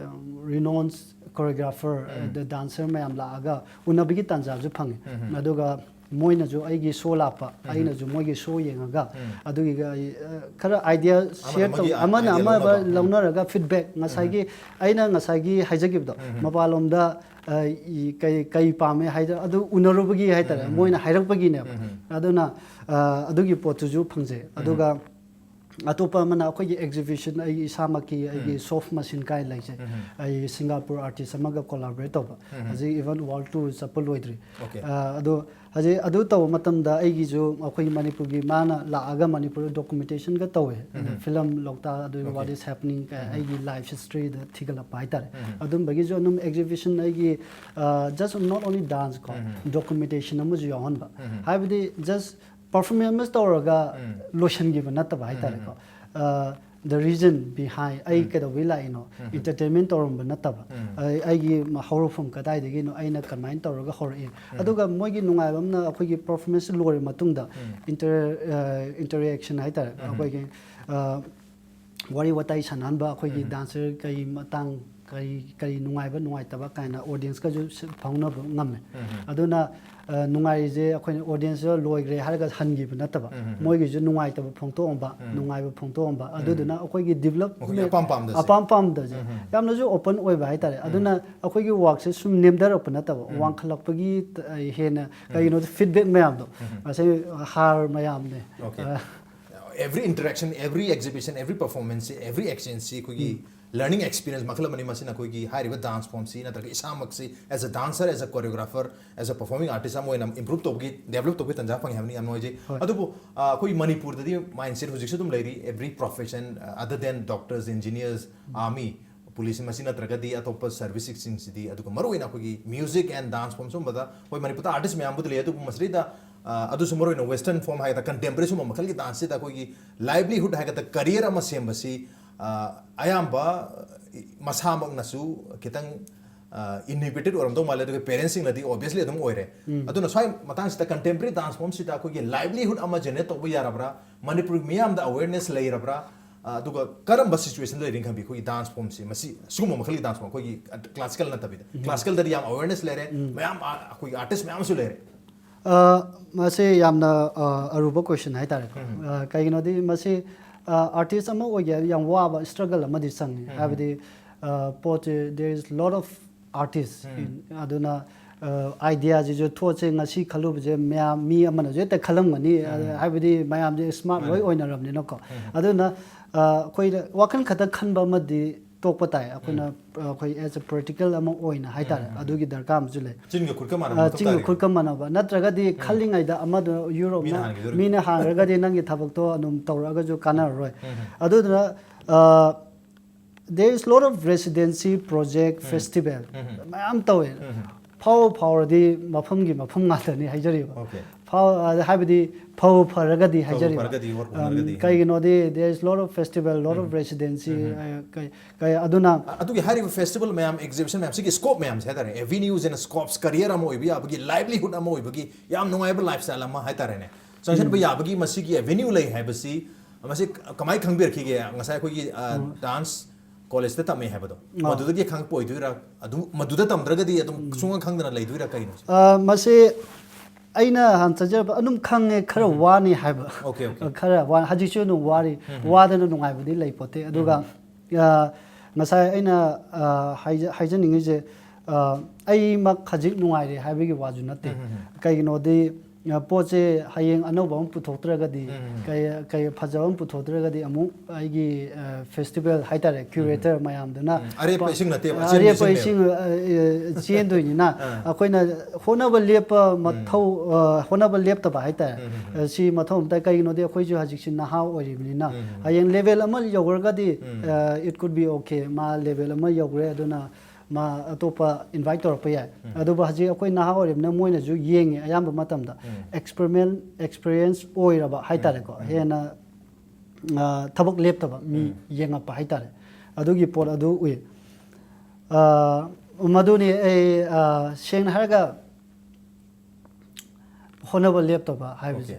ꯔꯤꯅꯣꯟꯁ ꯀꯣꯔꯤꯌꯣꯒ꯭ꯔꯥꯐꯔ, ꯗꯥꯟꯁꯔ ꯃꯌꯥꯝ ꯂꯥꯛꯑꯒ ꯎꯅꯕꯒꯤ ꯇꯥꯟꯖꯥꯁꯨ ꯐꯪꯉꯤ꯫ ꯑꯗꯨꯒ ꯃꯣꯏꯅꯁꯨ ꯑꯩꯒꯤ ꯁꯣ ꯂꯥꯛꯄ, ꯑꯩꯅꯁꯨ ꯃꯣꯏꯒꯤ ꯁꯣ ꯌꯦꯡꯉꯒ ꯑꯗꯨꯒꯤ ꯈꯔ ꯑꯥꯏꯗꯤꯌꯥ ꯁꯤꯌꯔ ꯇꯧ, ꯑꯃꯅ ꯑꯃ ꯂꯧꯅꯔꯒ ꯐꯤꯗꯕꯦꯛ, ꯉꯁꯥꯏꯒꯤ ꯑꯩꯅ ꯉꯁꯥꯏꯒꯤ ꯍꯥꯏꯖꯈꯤꯕꯗꯣ, ꯃꯄꯥꯟꯂꯣꯝꯗ ꯀꯩ ꯀꯩ ꯄꯥꯝꯃꯦ ꯍꯥꯏꯗ ꯑꯗꯨ ꯎꯅꯔꯨꯕꯒꯤ ꯍꯥꯏꯇꯥꯔꯦ, ꯃꯣꯏꯅ ꯍꯥꯏꯔꯛꯄꯒꯤꯅꯦꯕ꯫ ꯑꯗꯨꯅ ꯑꯗꯨꯒꯤ ꯄꯣꯠꯇꯨꯁꯨ ꯐꯪꯖꯩ꯫ ꯑꯗꯨꯒ ꯑꯇꯣꯞꯄ ꯑꯃꯅ ꯑꯩꯈꯣꯏꯒꯤ ꯑꯦꯛꯖꯤꯕꯤꯁꯟ, ꯑꯩꯒꯤ ꯏꯁꯥꯃꯛꯀꯤ ꯑꯩꯒꯤ ꯁꯣꯐ ꯃꯁꯤꯟ ꯀꯥꯏꯅ ꯂꯩꯖꯩ꯫ ꯑꯩ ꯁꯤꯡꯒꯥꯄꯨꯔ ꯑꯥꯔꯇꯤꯁ ꯑꯃꯒ ꯀꯣꯂꯥꯕꯣꯔꯦꯠ ꯇꯧꯕ꯫ ꯍꯧꯖꯤꯛ ꯏꯚꯟ ꯋꯥꯔꯜ ꯇꯨꯔ ꯆꯠꯄ ꯂꯣꯏꯗ꯭ꯔꯤ꯫ ꯑꯗꯣ ꯍꯧꯖꯤꯛ ꯑꯗꯨ ꯇꯧꯕ ꯃꯇꯝꯗ ꯑꯩꯒꯤꯁꯨ ꯑꯩꯈꯣꯏꯒꯤ ꯃꯅꯤꯄꯨꯔꯒꯤ, ꯃꯥꯅ ꯂꯥꯛꯑꯒ ꯃꯅꯤꯄꯨꯔꯗ ꯗꯣꯀꯨꯃꯦꯟꯇꯦꯁꯟꯒ ꯇꯧꯋꯦ꯫ ꯐꯤꯂꯝ ꯂꯣꯛꯇꯥꯛ, ꯑꯗꯨꯒ what is happening, ꯑꯩꯒꯤ ꯂꯥꯏꯐ ꯍꯤꯁꯇ꯭ꯔꯤꯗ ꯊꯤꯒꯠꯂꯛꯄ ꯍꯥꯏꯇꯥꯔꯦ꯫ ꯑꯗꯨꯝꯕꯒꯤꯁꯨ ꯑꯗꯨꯝ ꯑꯦꯛꯖꯤꯕꯤꯁꯟ ꯑꯩꯒꯤ, just not only dance ꯀꯣ, ꯗꯣꯀꯨꯃꯦꯟꯇꯦꯁꯟ ꯑꯃꯁꯨ ꯌꯥꯎꯍꯟꯕ꯫ ꯍꯥꯏꯕꯗꯤ just ꯄꯔꯐꯣꯔꯃꯦꯟꯁ ꯇꯧꯔꯒ ꯂꯣꯏꯁꯤꯟꯈꯤꯕ ꯅꯠꯇꯕ ꯍꯥꯏꯇꯥꯔꯦꯀꯣ꯫ The reason behind, ꯑꯩ ꯀꯩꯗꯧꯕꯩ ꯂꯥꯛꯏꯅꯣ, ꯏꯟꯇꯔꯇꯦꯟꯃꯦꯟ ꯇꯧꯔꯝꯕ ꯅꯠꯇꯕ, ꯑꯩ ꯑꯩꯒꯤ ꯍꯧꯔꯛꯐꯝ ꯀꯗꯥꯏꯗꯒꯤꯅꯣ, ꯑꯩꯅ ꯀꯃꯥꯏꯅ ꯇꯧꯔꯒ ꯍꯧꯔꯛꯏ꯫ ꯑꯗꯨꯒ ꯃꯣꯏꯒꯤ ꯅꯨꯡꯉꯥꯏꯕ ꯑꯃꯅ ꯑꯩꯈꯣꯏꯒꯤ ꯄꯔꯐꯣꯔꯃꯦꯟꯁ ꯂꯣꯏꯔ ꯃꯇꯨꯡꯗ ꯏꯟꯇꯔ ꯏꯟꯇꯔꯦꯛꯁꯟ ꯍꯥꯏꯇꯥꯔꯦ, ꯑꯩꯈꯣꯏꯒꯤ ꯋꯥꯔꯤ ꯋꯥꯇꯥꯏ ꯁꯥꯟꯅꯍꯟꯕ, ꯑꯩꯈꯣꯏꯒꯤ ꯗꯥꯟꯁꯔ ꯀꯔꯤ ꯃꯇꯥꯡ, ꯀꯔꯤ ꯀꯔꯤ ꯅꯨꯡꯉꯥꯏꯕ ꯅꯨꯡꯉꯥꯏꯇꯕ ꯀꯥꯏꯅ ꯑꯣꯗꯤꯌꯟꯁꯀꯁꯨ ꯐꯥꯎꯅꯕ ꯉꯝꯃꯦ꯫ ꯑꯗꯨꯅ ꯅꯨꯡꯉꯥꯏꯔꯤꯁꯦ ꯑꯩꯈꯣꯏꯅ ꯑꯣꯗꯤꯌꯟꯁꯇ ꯂꯣꯏꯈ꯭ꯔꯦ ꯍꯥꯏꯔꯒ ꯍꯟꯈꯤꯕ ꯅꯠꯇꯕ, ꯃꯣꯏꯒꯤꯁꯨ ꯅꯨꯡꯉꯥꯏꯇꯕ ꯐꯣꯡꯗꯣꯛꯑꯝꯕ, ꯅꯨꯡꯉꯥꯏꯕ ꯐꯣꯡꯗꯣꯛꯑꯝꯕ, ꯑꯗꯨꯗꯨꯅ ꯑꯩꯈꯣꯏꯒꯤ ꯗꯤꯕꯂꯞ ꯑꯩꯈꯣꯏꯒꯤ ꯑꯄꯥꯝ ꯄꯥꯝꯗꯁꯦ꯫ ꯑꯄꯥꯝ ꯄꯥꯝꯗꯁꯦ ꯌꯥꯝꯅꯁꯨ ꯑꯣꯄꯟ ꯑꯣꯏꯕ ꯍꯥꯏꯇꯥꯔꯦ꯫ ꯑꯗꯨꯅ ꯑꯩꯈꯣꯏꯒꯤ ꯋꯥꯔꯛꯁꯦ ꯁꯨꯝ ꯅꯦꯝꯊꯔꯛꯄ ꯅꯠꯇꯕ, ꯋꯥꯡꯈꯠꯂꯛꯄꯒꯤ ꯍꯦꯟꯅ, ꯀꯩꯒꯤꯅꯣꯗ ꯐꯤꯗꯕꯦꯛ ꯃꯌꯥꯝꯗꯣ, ꯉꯁꯥꯏ ꯍꯥꯔ ꯃꯌꯥꯝꯅꯦ꯫ Okay. Every interaction, every exhibition, every performance, every action ꯁꯤ ꯑꯩꯈꯣꯏꯒꯤ ꯂꯔꯅꯤꯡ ꯑꯦꯛꯁꯄꯤꯔꯤꯌꯦꯟꯁ ꯃꯈꯜ ꯑꯃꯅꯤ꯫ ꯃꯁꯤꯅ ꯑꯩꯈꯣꯏꯒꯤ ꯍꯥꯏꯔꯤꯕ ꯗꯥꯟꯁ ꯐꯣꯝꯁꯤ ꯅꯠꯇ꯭ꯔꯒ ꯏꯁꯥꯃꯛꯁꯤ as a dancer, as a choreographer, as a performing artist ꯑꯃ ꯑꯣꯏꯅ ꯏꯝꯄ꯭ꯔꯨꯞ ꯇꯧꯕꯒꯤ, ꯗꯦꯕꯂꯞ ꯇꯧꯕꯒꯤ ꯇꯥꯟꯖꯥ ꯐꯪꯉꯦ ꯍꯥꯏꯕꯅꯤ꯫ ꯌꯥꯝ ꯅꯨꯡꯉꯥꯏꯖꯩ꯫ ꯍꯣꯏ꯫ ꯑꯗꯨꯕꯨ ꯑ, ꯑꯩꯈꯣꯏ ꯃꯅꯤꯄꯨꯔꯗꯗꯤ ꯃꯥꯏꯟꯁꯦꯠ ꯍꯧꯖꯤꯛꯁꯨ ꯑꯗꯨꯝ ꯂꯩꯔꯤ, every profession, other than doctors, engineers, army, police, ꯃꯁꯤ ꯅꯠꯇ꯭ꯔꯒꯗꯤ ꯑꯇꯣꯞꯄ ꯁꯔꯚꯤꯁꯁꯤꯡꯁꯤꯗꯤ꯫ ꯑꯗꯨꯒ ꯃꯔꯨꯑꯣꯏꯅ ꯑꯩꯈꯣꯏꯒꯤ ꯃ꯭ꯌꯨꯖꯤꯛ ꯑꯦꯟ ꯗꯥꯟꯁ ꯐꯣꯝ ꯁꯨꯝꯕꯗ ꯑꯩꯈꯣꯏ ꯃꯅꯤꯄꯨꯔꯗ ꯑꯥꯔꯇꯤꯁ ꯃꯌꯥꯝꯕꯨꯗꯤ ꯂꯩ, ꯑꯗꯨꯕꯨ ꯃꯁꯤꯗꯩꯗ ꯑ, ꯑꯗꯨꯁꯨ ꯃꯔꯨꯑꯣꯏꯅ ꯋꯦꯁꯇꯔꯟ ꯐꯣꯝ ꯍꯥꯏꯒꯗ꯭ꯔꯥ, ꯀꯟꯇꯦꯝꯄꯔꯦꯔꯤ ꯁꯨꯝꯕ ꯃꯈꯜꯒꯤ ꯗꯥꯟꯁꯁꯤꯗ ꯑꯩꯈꯣꯏꯒꯤ ꯂꯥꯏꯚꯂꯤꯍꯨꯗ ꯍꯥꯏꯒꯗ꯭ꯔꯥ, ꯀꯔꯤꯌꯔ ꯑꯃ ꯁꯦꯝꯕꯁꯤ ꯑ, ꯑꯌꯥꯝꯕ ꯃꯁꯥꯃꯛꯅꯁꯨ ꯈꯤꯇꯪ ꯏꯟꯍꯤꯕꯤꯇꯦꯠ ꯑꯣꯏꯔꯝꯗꯧ ꯃꯥꯜꯂꯦ꯫ ꯑꯗꯨꯒ ꯄꯦꯔꯦꯟꯁꯁꯤꯡꯅꯗꯤ ꯑꯣꯕꯤꯌꯁꯂꯤ ꯑꯗꯨꯝ ꯑꯣꯏꯔꯦ꯫ ꯑꯗꯨꯅ ꯁ꯭ꯋꯥꯏ ꯃꯇꯥꯡꯁꯤꯗ ꯀꯟꯇꯦꯝꯄꯔꯦꯔꯤ ꯗꯥꯟꯁ ꯐꯣꯝꯁꯤꯗ ꯑꯩꯈꯣꯏꯒꯤ ꯂꯥꯏꯚꯂꯤꯍꯨꯗ ꯑꯃ ꯖꯦꯅꯦꯔꯦꯠ ꯇꯧꯕ ꯌꯥꯔꯕ꯭ꯔꯥ, ꯃꯅꯤꯄꯨꯔꯒꯤ ꯃꯤꯌꯥꯝꯗ ꯑꯋꯦꯔꯅꯦꯁ ꯂꯩꯔꯕ꯭ꯔꯥ, ꯑ, ꯑꯗꯨꯒ ꯀꯔꯝꯕ ꯁꯤꯆꯨꯋꯦꯁꯟ ꯂꯩꯔꯤꯅ ꯈꯟꯕꯤ ꯑꯩꯈꯣꯏꯒꯤ ꯗꯥꯟꯁ ꯐꯣꯝꯁꯤ, ꯃꯁꯤ ꯁꯤꯒꯨꯝꯕ ꯃꯈꯜꯒꯤ ꯗꯥꯟꯁ ꯐꯣꯝ, ꯑꯩꯈꯣꯏꯒꯤ ꯀ꯭ꯂꯥꯁꯤꯀꯦꯜ ꯅꯠꯇꯕꯤꯗ? ꯀ꯭ꯂꯥꯁꯤꯀꯦꯜꯗꯗꯤ ꯌꯥꯝ ꯑꯋꯦꯔꯅꯦꯁ ꯂꯩꯔꯦ, ꯃꯌꯥꯝ ꯑ, ꯑꯩꯈꯣꯏꯒꯤ ꯑꯥꯔꯇꯤꯁ ꯃꯌꯥꯝ ꯑꯃꯁꯨ ꯂꯩꯔꯦ꯫ ꯑ, ꯃꯁꯤ ꯌꯥꯝꯅ ꯑ, ꯑꯔꯨꯕ ꯀꯣꯏꯁꯟ ꯍꯥꯏꯇꯥꯔꯦꯀꯣ꯫ ꯑ, ꯀꯩꯒꯤꯅꯣꯗꯤ ꯃꯁꯤ ꯑꯥꯔꯇꯤꯁ ꯑꯃ ꯑꯣꯏꯒꯦ ꯍꯥꯏꯗꯤ ꯌꯥꯝ ꯋꯥꯕ ꯏꯁꯇ꯭ꯔꯒꯜ ꯑꯃꯗꯤ ꯆꯪꯉꯤ꯫ ꯍꯥꯏꯕꯗꯤ ꯑ, ꯄꯣꯠꯁꯦ, there is lot of artist꯫ ꯑꯗꯨꯅ ꯑꯥꯏꯗꯤꯌꯥꯁꯤꯁꯨ, ꯊꯣꯠꯁꯦ ꯉꯁꯤ ꯈꯜꯂꯨꯕꯁꯦ ꯃꯌꯥꯝ, ꯃꯤ ꯑꯃꯅꯁꯨ ꯍꯦꯛꯇ ꯈꯜꯂꯝꯒꯅꯤ꯫ ꯑ, ꯍꯥꯏꯕꯗꯤ ꯃꯌꯥꯝꯁꯦ ꯁ꯭ꯃꯥꯔꯠ ꯂꯣꯏ ꯑꯣꯏꯅꯔꯕꯅꯤꯅꯀꯣ꯫ ꯑꯗꯨꯅ ꯑ, ꯑꯩꯈꯣꯏꯅ ꯋꯥꯈꯜ ꯈꯛꯇ ꯈꯟꯕ ꯑꯃꯗꯤ ꯇꯣꯛꯄ ꯇꯥꯏ꯫ ꯑꯩꯈꯣꯏꯅ ꯑ, ꯑꯩꯈꯣꯏ ꯑꯦꯁ ꯑ ꯄ꯭ꯔꯦꯛꯇꯤꯀꯦꯜ ꯑꯃ ꯑꯣꯏꯅ ꯍꯥꯏꯇꯥꯔꯦ, ꯑꯗꯨꯒꯤ ꯗꯔꯀꯥꯔ ꯑꯃꯁꯨ ꯂꯩ꯫ ꯆꯤꯟꯒ ꯈꯨꯠꯀ ꯃꯥꯟꯅꯕ ꯑ, ꯃꯊꯧ ꯆꯤꯟꯒ ꯇꯥꯔꯦ꯫ ꯈꯨꯠꯀ ꯃꯥꯟꯅꯕ ꯅꯠꯇ꯭ꯔꯒꯗꯤ ꯈꯜꯂꯤꯉꯩꯗ ꯑꯃꯗꯣ ꯌꯨꯔꯣꯞꯅ ꯃꯤꯅ ꯍꯥꯟꯈꯤꯗꯣꯔꯤꯕ꯫ ꯃꯤꯅ ꯍꯥꯡꯈ꯭ꯔꯒꯗꯤ ꯅꯪꯒꯤ ꯊꯕꯛꯇꯣ ꯑꯗꯨꯝ ꯇꯧꯔꯛꯑꯒꯁꯨ ꯀꯥꯟꯅꯔꯔꯣꯏ꯫ ꯑꯗꯨꯗꯨꯅ ꯑ, there is lot of residency project, festival ꯃꯌꯥꯝ ꯇꯧꯋꯦ꯫ ꯐꯥꯎ ꯐꯥꯎꯔꯗꯤ ꯃꯐꯝꯒꯤ ꯃꯐꯝ ꯉꯥꯛꯇꯅꯤ ꯍꯥꯏꯖꯔꯤꯕ꯫ Okay. ꯐꯥꯎ ꯑ, ꯍꯥꯏꯕꯗꯤ ꯐꯧ ꯐꯔꯒꯗꯤ ꯐꯧ ꯍꯥꯏꯖꯔꯤꯕ꯫ ꯐꯔꯒꯗꯤ, work ꯑꯝ, ꯐꯔꯒꯗꯤ꯫ ꯀꯩꯒꯤꯅꯣꯗꯤ there is lot of festival, lot of residency, ꯑ, ꯀꯩ, ꯀꯩ, ꯑꯗꯨꯅ ꯑ-, ꯑꯗꯨꯒꯤ ꯍꯥꯏꯔꯤꯕ ꯐꯦꯁꯇꯤꯚꯦꯜ ꯃꯌꯥꯝ, ꯑꯦꯛꯖꯤꯕꯤꯁꯟ ꯃꯌꯥꯝ, ꯁꯤꯒꯤ ꯁ꯭ꯀꯣꯞ ꯃꯌꯥꯝꯁꯦ ꯍꯥꯏꯇꯥꯔꯦ, ꯑꯦꯚꯦꯅ꯭ꯌꯨꯁ ꯑꯦꯟ ꯁ꯭ꯀꯣꯞꯁ, ꯀꯔꯤꯌꯔ ꯑꯃ ꯑꯣꯏꯕ ꯌꯥꯕꯒꯤ, ꯂꯥꯏꯚꯂꯤꯍꯨꯗ ꯑꯃ ꯑꯣꯏꯕꯒꯤ ꯌꯥꯝ ꯅꯨꯡꯉꯥꯏꯕ ꯂꯥꯏꯐ ꯁ꯭ꯇꯥꯏꯜ ꯑꯃ ꯍꯥꯏꯇꯥꯔꯦꯅꯦ, ꯆꯪꯁꯤꯟꯕ ꯌꯥꯕꯒꯤ ꯃꯁꯤꯒꯤ ꯑꯦꯚꯦꯅ꯭ꯌꯨ ꯂꯩ ꯍꯥꯏꯕꯁꯤ ꯃꯁꯤ ꯀꯃꯥꯏꯅ ꯈꯪꯕꯤꯔꯛꯈꯤꯒꯦ? ꯉꯁꯥꯏ ꯑꯩꯈꯣꯏꯒꯤ ꯗꯥꯟꯁ ꯀꯣꯂꯦꯖꯇ ꯇꯝꯃꯦ ꯍꯥꯏꯕꯗꯣ, ꯑꯥ꯫ ꯃꯗꯨꯗꯒꯤ ꯈꯪꯉꯛꯄ ꯑꯣꯏꯗꯣꯏꯔꯥ? ꯑꯗꯨ, ꯃꯗꯨꯗ ꯇꯝꯗ꯭ꯔꯒꯗꯤ ꯑꯗꯨꯝ ꯁꯨꯡꯈꯪ ꯈꯪꯗꯅ ꯂꯩꯗꯣꯏꯔꯥ? ꯀꯩꯅꯣ ꯁꯤ? ꯑ, ꯃꯁꯤ ꯑꯩꯅ ꯍꯥꯟꯅ ꯆꯠꯆꯔꯕ ꯑꯗꯨꯝ ꯈꯪꯉꯦ, ꯈꯔ ꯋꯥꯅꯤ ꯍꯥꯏꯕ꯫ Okay, okay. ꯈꯔ ꯋꯥ-, ꯍꯧꯖꯤꯛꯁꯨ ꯑꯗꯨꯝ ꯋꯥꯔꯤ꯫ ꯋꯥꯗꯅ ꯅꯨꯡꯉꯥꯏꯕꯗꯤ ꯂꯩ ꯄꯣꯠꯇꯦ꯫ ꯑꯗꯨꯒ ꯑ, ꯉꯁꯥꯏ ꯑꯩꯅ, ꯑ, ꯍꯥꯏꯖ-, ꯍꯥꯏꯖꯅꯤꯡꯉꯤꯁꯦ, ꯑ, ꯑꯩꯃꯛ ꯍꯧꯖꯤꯛ ꯅꯨꯡꯉꯥꯏꯔꯦ ꯍꯥꯏꯕꯒꯤ ꯋꯥꯁꯨ ꯅꯠꯇꯦ꯫ ꯀꯩꯒꯤꯅꯣꯗꯤ, ꯑ, ꯄꯣꯠꯁꯦ ꯍꯌꯦꯡ ꯑꯅꯧꯕ ꯑꯃ ꯄꯨꯊꯣꯛꯇ꯭ꯔꯒꯗꯤ, ꯀꯩ, ꯀꯩ ꯐꯖꯕ ꯑꯃ ꯄꯨꯊꯣꯛꯇ꯭ꯔꯒꯗꯤ ꯑꯃꯨꯛ ꯑꯩꯒꯤ, ꯑ, ꯐꯦꯁꯇꯤꯚꯦꯜ ꯍꯥꯏꯇꯥꯔꯦ, ꯀ꯭ꯌꯨꯔꯦꯇꯔ ꯃꯌꯥꯝꯗꯨꯅ ꯑꯔꯦꯞꯄ ꯄ-, ꯏꯁꯤꯡ ꯅꯠꯇꯦꯕ, ꯑ, ꯑꯆꯦꯟꯕ ꯑꯔꯦꯞꯄ ꯏꯁꯤꯡꯅꯦꯕ꯫ ꯏꯁꯤꯡ, ꯑ, ꯑ, ꯆꯦꯟꯗꯣꯏꯅꯤꯅ ꯑꯩꯈꯣꯏꯅ ꯍꯣꯠꯅꯕ ꯂꯦꯞꯄ ꯃꯊꯧ, ꯑ, ꯍꯣꯠꯅꯕ ꯂꯦꯞꯇꯕ ꯍꯥꯏꯇꯥꯔꯦ꯫ ꯑ, ꯁꯤ ꯃꯊꯧ ꯑꯃ ꯇꯥꯏ꯫ ꯀꯩꯒꯤꯅꯣꯗꯤ ꯑꯩꯈꯣꯏꯁꯨ ꯍꯧꯖꯤꯛꯁꯤ ꯅꯍꯥ ꯑꯣꯏꯔꯤꯕꯅꯤꯅ ꯍꯌꯦꯡ ꯂꯦꯚꯦꯜ ꯑꯃ ꯌꯧꯈ꯭ꯔꯒꯗꯤ, ꯑ, it could be okay, ꯃꯥ ꯂꯦꯚꯦꯜ ꯑꯃ ꯌꯧꯈ꯭ꯔꯦ, ꯑꯗꯨꯅ ꯃꯥ ꯑꯇꯣꯞꯄ ꯏꯟꯚꯥꯏꯠ ꯇꯧꯔꯛꯄ ꯌꯥꯏ꯫ ꯑꯗꯨꯕꯨ ꯍꯧꯖꯤꯛ ꯑꯩꯈꯣꯏ ꯅꯍꯥ ꯑꯣꯏꯔꯤꯕꯅꯤꯅ ꯃꯣꯏꯅꯁꯨ ꯌꯦꯡꯉꯤ ꯑꯌꯥꯝꯕ ꯃꯇꯝꯗ꯫ ꯑꯦꯛꯁꯄꯦꯔꯤꯃꯦꯟ, ꯑꯦꯛꯁꯄꯤꯔꯤꯌꯦꯟꯁ ꯑꯣꯏꯔꯕ ꯍꯥꯏꯇꯥꯔꯦꯀꯣ, ꯍꯦꯟꯅ, ꯑ, ꯊꯕꯛ ꯂꯦꯞꯇꯕ ꯃꯤ ꯌꯦꯡꯉꯛꯄ ꯍꯥꯏꯇꯥꯔꯦ꯫ ꯑꯗꯨꯒꯤ ꯄꯣꯠ ꯑꯗꯨ ꯎꯏ꯫ ꯑ, ꯃꯗꯨꯅꯤ ꯑꯩ, ꯑ, ꯁꯦꯡꯅ ꯍꯥꯏꯔꯒ ꯍꯣꯠꯅꯕ ꯂꯦꯞꯇꯕ ꯍꯥꯏꯕꯁꯦ꯫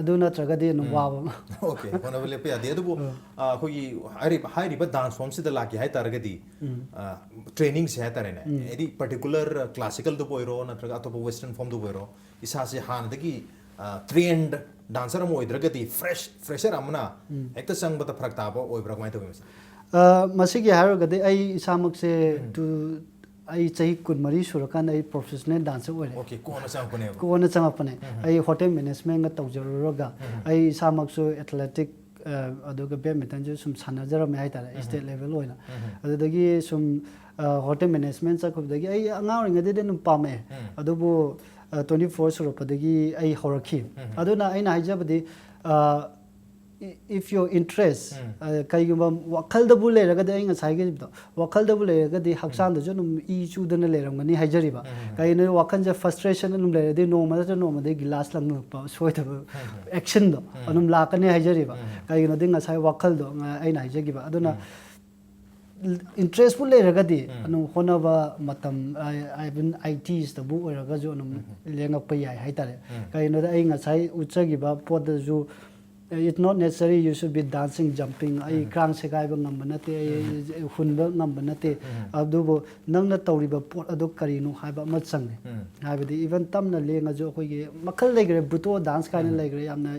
ꯑꯗꯨ ꯅꯠꯇ꯭ꯔꯒꯗꯤ ꯑꯗꯨꯝ ꯋꯥꯕ ꯑꯃ꯫ Okay, ꯍꯣꯠꯅꯕ ꯂꯦꯞꯄ ꯌꯥꯗꯦ꯫ ꯑꯗꯨꯕꯨ, ꯑ, ꯑꯩꯈꯣꯏꯒꯤ ꯍꯥꯏꯔꯤꯕ, ꯍꯥꯏꯔꯤꯕ ꯗꯥꯟꯁ ꯐꯣꯝꯁꯤꯗ ꯂꯥꯛꯀꯦ ꯍꯥꯏ ꯇꯥꯔꯒꯗꯤ, ꯑ, ꯇ꯭ꯔꯦꯅꯤꯡꯁꯦ ꯍꯥꯏ ꯇꯥꯔꯦꯅꯦ, ꯍꯥꯏꯗꯤ ꯄꯔꯇꯤꯀꯨꯂꯔ ꯀ꯭ꯂꯥꯁꯤꯀꯦꯜꯗꯕꯨ ꯑꯣꯏꯔꯣ ꯅꯠꯇ꯭ꯔꯒ ꯑꯇꯣꯞꯄ ꯋꯦꯁꯇꯔꯟ ꯐꯣꯝꯗꯕꯨ ꯑꯣꯏꯔꯣ, ꯏꯁꯥꯁꯦ ꯍꯥꯟꯅꯗꯒꯤ, ꯑ, ꯇ꯭ꯔꯦꯟꯗ ꯗꯥꯟꯁꯔ ꯑꯃ ꯑꯣꯏꯗ꯭ꯔꯒꯗꯤ, ꯐ꯭ꯔꯦꯁ, ꯐ꯭ꯔꯦꯁꯔ ꯑꯃꯅ ꯍꯦꯛꯇ ꯆꯪꯕꯗ ꯐꯔꯛ ꯇꯥꯕ ꯑꯣꯏꯕ꯭ꯔꯥ? ꯀꯃꯥꯏꯅ ꯇꯧꯋꯤ ꯃꯁꯤ? ꯑ, ꯃꯁꯤꯒꯤ ꯍꯥꯏꯔꯒꯗꯤ ꯑꯩ ꯏꯁꯥꯃꯛꯁꯦ ꯇꯨ-, ꯑꯩ ꯆꯍꯤ ꯀꯨꯟꯃꯔꯤ ꯁꯨꯔꯀꯥꯟꯗ ꯑꯩ ꯄ꯭ꯔꯣꯐꯦꯁꯅꯦꯜ ꯗꯥꯟꯁꯔ ꯑꯣꯏꯔꯦ꯫ Okay, ꯀꯣꯟꯅ ꯆꯪꯉꯛꯄꯅꯦꯕ꯫ ꯀꯣꯟꯅ ꯆꯪꯉꯛꯄꯅꯦ꯫ ꯑꯩ ꯍꯣꯇꯦꯜ ꯃꯦꯅꯦꯖꯃꯦꯟꯒ ꯇꯧꯖꯔꯨꯔꯒ ꯑꯩ ꯏꯁꯥꯃꯛꯁꯨ ꯑꯦꯊꯂꯦꯇꯤꯛ, ꯑ, ꯑꯗꯨꯒ ꯕꯦꯗꯃꯤꯟꯇꯟꯁꯨ ꯁꯨꯝ ꯁꯥꯟꯅꯖꯔꯝꯃꯦ ꯍꯥꯏꯇꯥꯔꯦ, ꯁ꯭ꯇꯦꯠ ꯂꯦꯚꯦꯜ ꯑꯣꯏꯅ꯫ ꯑꯗꯨꯗꯒꯤ ꯁꯨꯝ, ꯑ, ꯍꯣꯇꯦꯜ ꯃꯦꯅꯦꯖꯃꯦꯟ ꯆꯠꯈꯤꯕꯗꯒꯤ ꯑꯩ ꯑꯉꯥꯡ ꯑꯣꯏꯔꯤꯉꯩꯗꯩꯗꯤ ꯑꯗꯨꯝ ꯄꯥꯝꯃꯛꯑꯦ꯫ ꯑꯗꯨꯕꯨ, ꯑ, twenty four ꯁꯨꯔꯛꯄꯗꯒꯤ ꯑꯩ ꯍꯧꯔꯛꯈꯤ꯫ ꯑꯗꯨꯅ ꯑꯩꯅ ꯍꯥꯏꯖꯕꯗꯤ, ꯑ, if your interest, ꯑ, ꯀꯩꯒꯨꯝꯕ ꯋꯥꯈꯜꯗꯕꯨ ꯂꯩꯔꯒꯗꯤ, ꯑꯩ ꯉꯁꯥꯏꯒꯤꯗꯣ, ꯋꯥꯈꯜꯗꯕꯨ ꯂꯩꯔꯒꯗꯤ ꯍꯛꯆꯥꯡꯗꯁꯨ ꯑꯗꯨꯝ ꯏ ꯆꯨꯗꯅ ꯂꯩꯔꯝꯒꯅꯤ ꯍꯥꯏꯖꯔꯤꯕ꯫ ꯀꯩꯒꯤꯅꯣ, ꯋꯥꯈꯜꯁꯦ frustration ꯑꯗꯨꯝ ꯂꯩꯔꯗꯤ ꯅꯣꯡꯃ ꯅꯠꯇ꯭ꯔ ꯅꯣꯡꯃꯗꯤ ꯒꯤꯂꯥꯁ ꯂꯪꯉꯛꯄ ꯁꯣꯏꯗꯕ ꯑꯦꯛꯁꯟꯗꯣ ꯑꯗꯨꯝ ꯂꯥꯛꯀꯅꯤ ꯍꯥꯏꯖꯔꯤꯕ꯫ ꯀꯩꯒꯤꯅꯣꯗꯤ ꯉꯁꯥꯏ ꯋꯥꯈꯜꯗꯣ, ꯉ-, ꯑꯩꯅ ꯍꯥꯏꯖꯈꯤꯕ꯫ ꯑꯗꯨꯅ ꯏꯟꯇꯔꯦꯁꯄꯨ ꯂꯩꯔꯒꯗꯤ ꯑꯗꯨꯝ ꯍꯣꯠꯅꯕ ꯃꯇꯝ, ꯑ, even ITs ꯇꯕꯨ ꯑꯣꯏꯔꯒꯁꯨ ꯑꯗꯨꯝ ꯂꯦꯡꯉꯛꯄ ꯌꯥꯏ ꯍꯥꯏꯇꯥꯔꯦ꯫ ꯀꯩꯒꯤꯅꯣꯗ ꯑꯩ ꯉꯁꯥꯏ ꯎꯠꯆꯈꯤꯕ ꯄꯣꯠꯇꯁꯨ "It's not necessary you should be dancing, jumping." ꯑꯩ ꯎꯝ꯫ ꯀ꯭ꯔꯥꯡ ꯁꯦꯒꯥꯏꯕ ꯉꯝꯕ ꯅꯠꯇꯦ, ꯑꯩ ꯎꯝ꯫ ꯍꯨꯟꯕ ꯉꯝꯕ ꯅꯠꯇꯦ꯫ ꯎꯝ꯫ ꯑꯗꯨꯕꯨ ꯅꯪꯅ ꯇꯧꯔꯤꯕ ꯄꯣꯠ ꯑꯗꯨ ꯀꯔꯤꯅꯣ ꯍꯥꯏꯕ ꯑꯃ ꯆꯪꯉꯦ꯫ ꯎꯝ꯫ ꯍꯥꯏꯕꯗꯤ even ꯇꯞꯅ ꯂꯦꯡꯉꯁꯨ ꯑꯩꯈꯣꯏꯒꯤ ꯃꯈꯜ ꯂꯩꯈ꯭ꯔꯦ, ꯕꯨꯇꯣ ꯗꯥꯟꯁ ꯀꯥꯏꯅ ꯎꯝ꯫ ꯂꯩꯈ꯭ꯔꯦ, ꯌꯥꯝꯅ,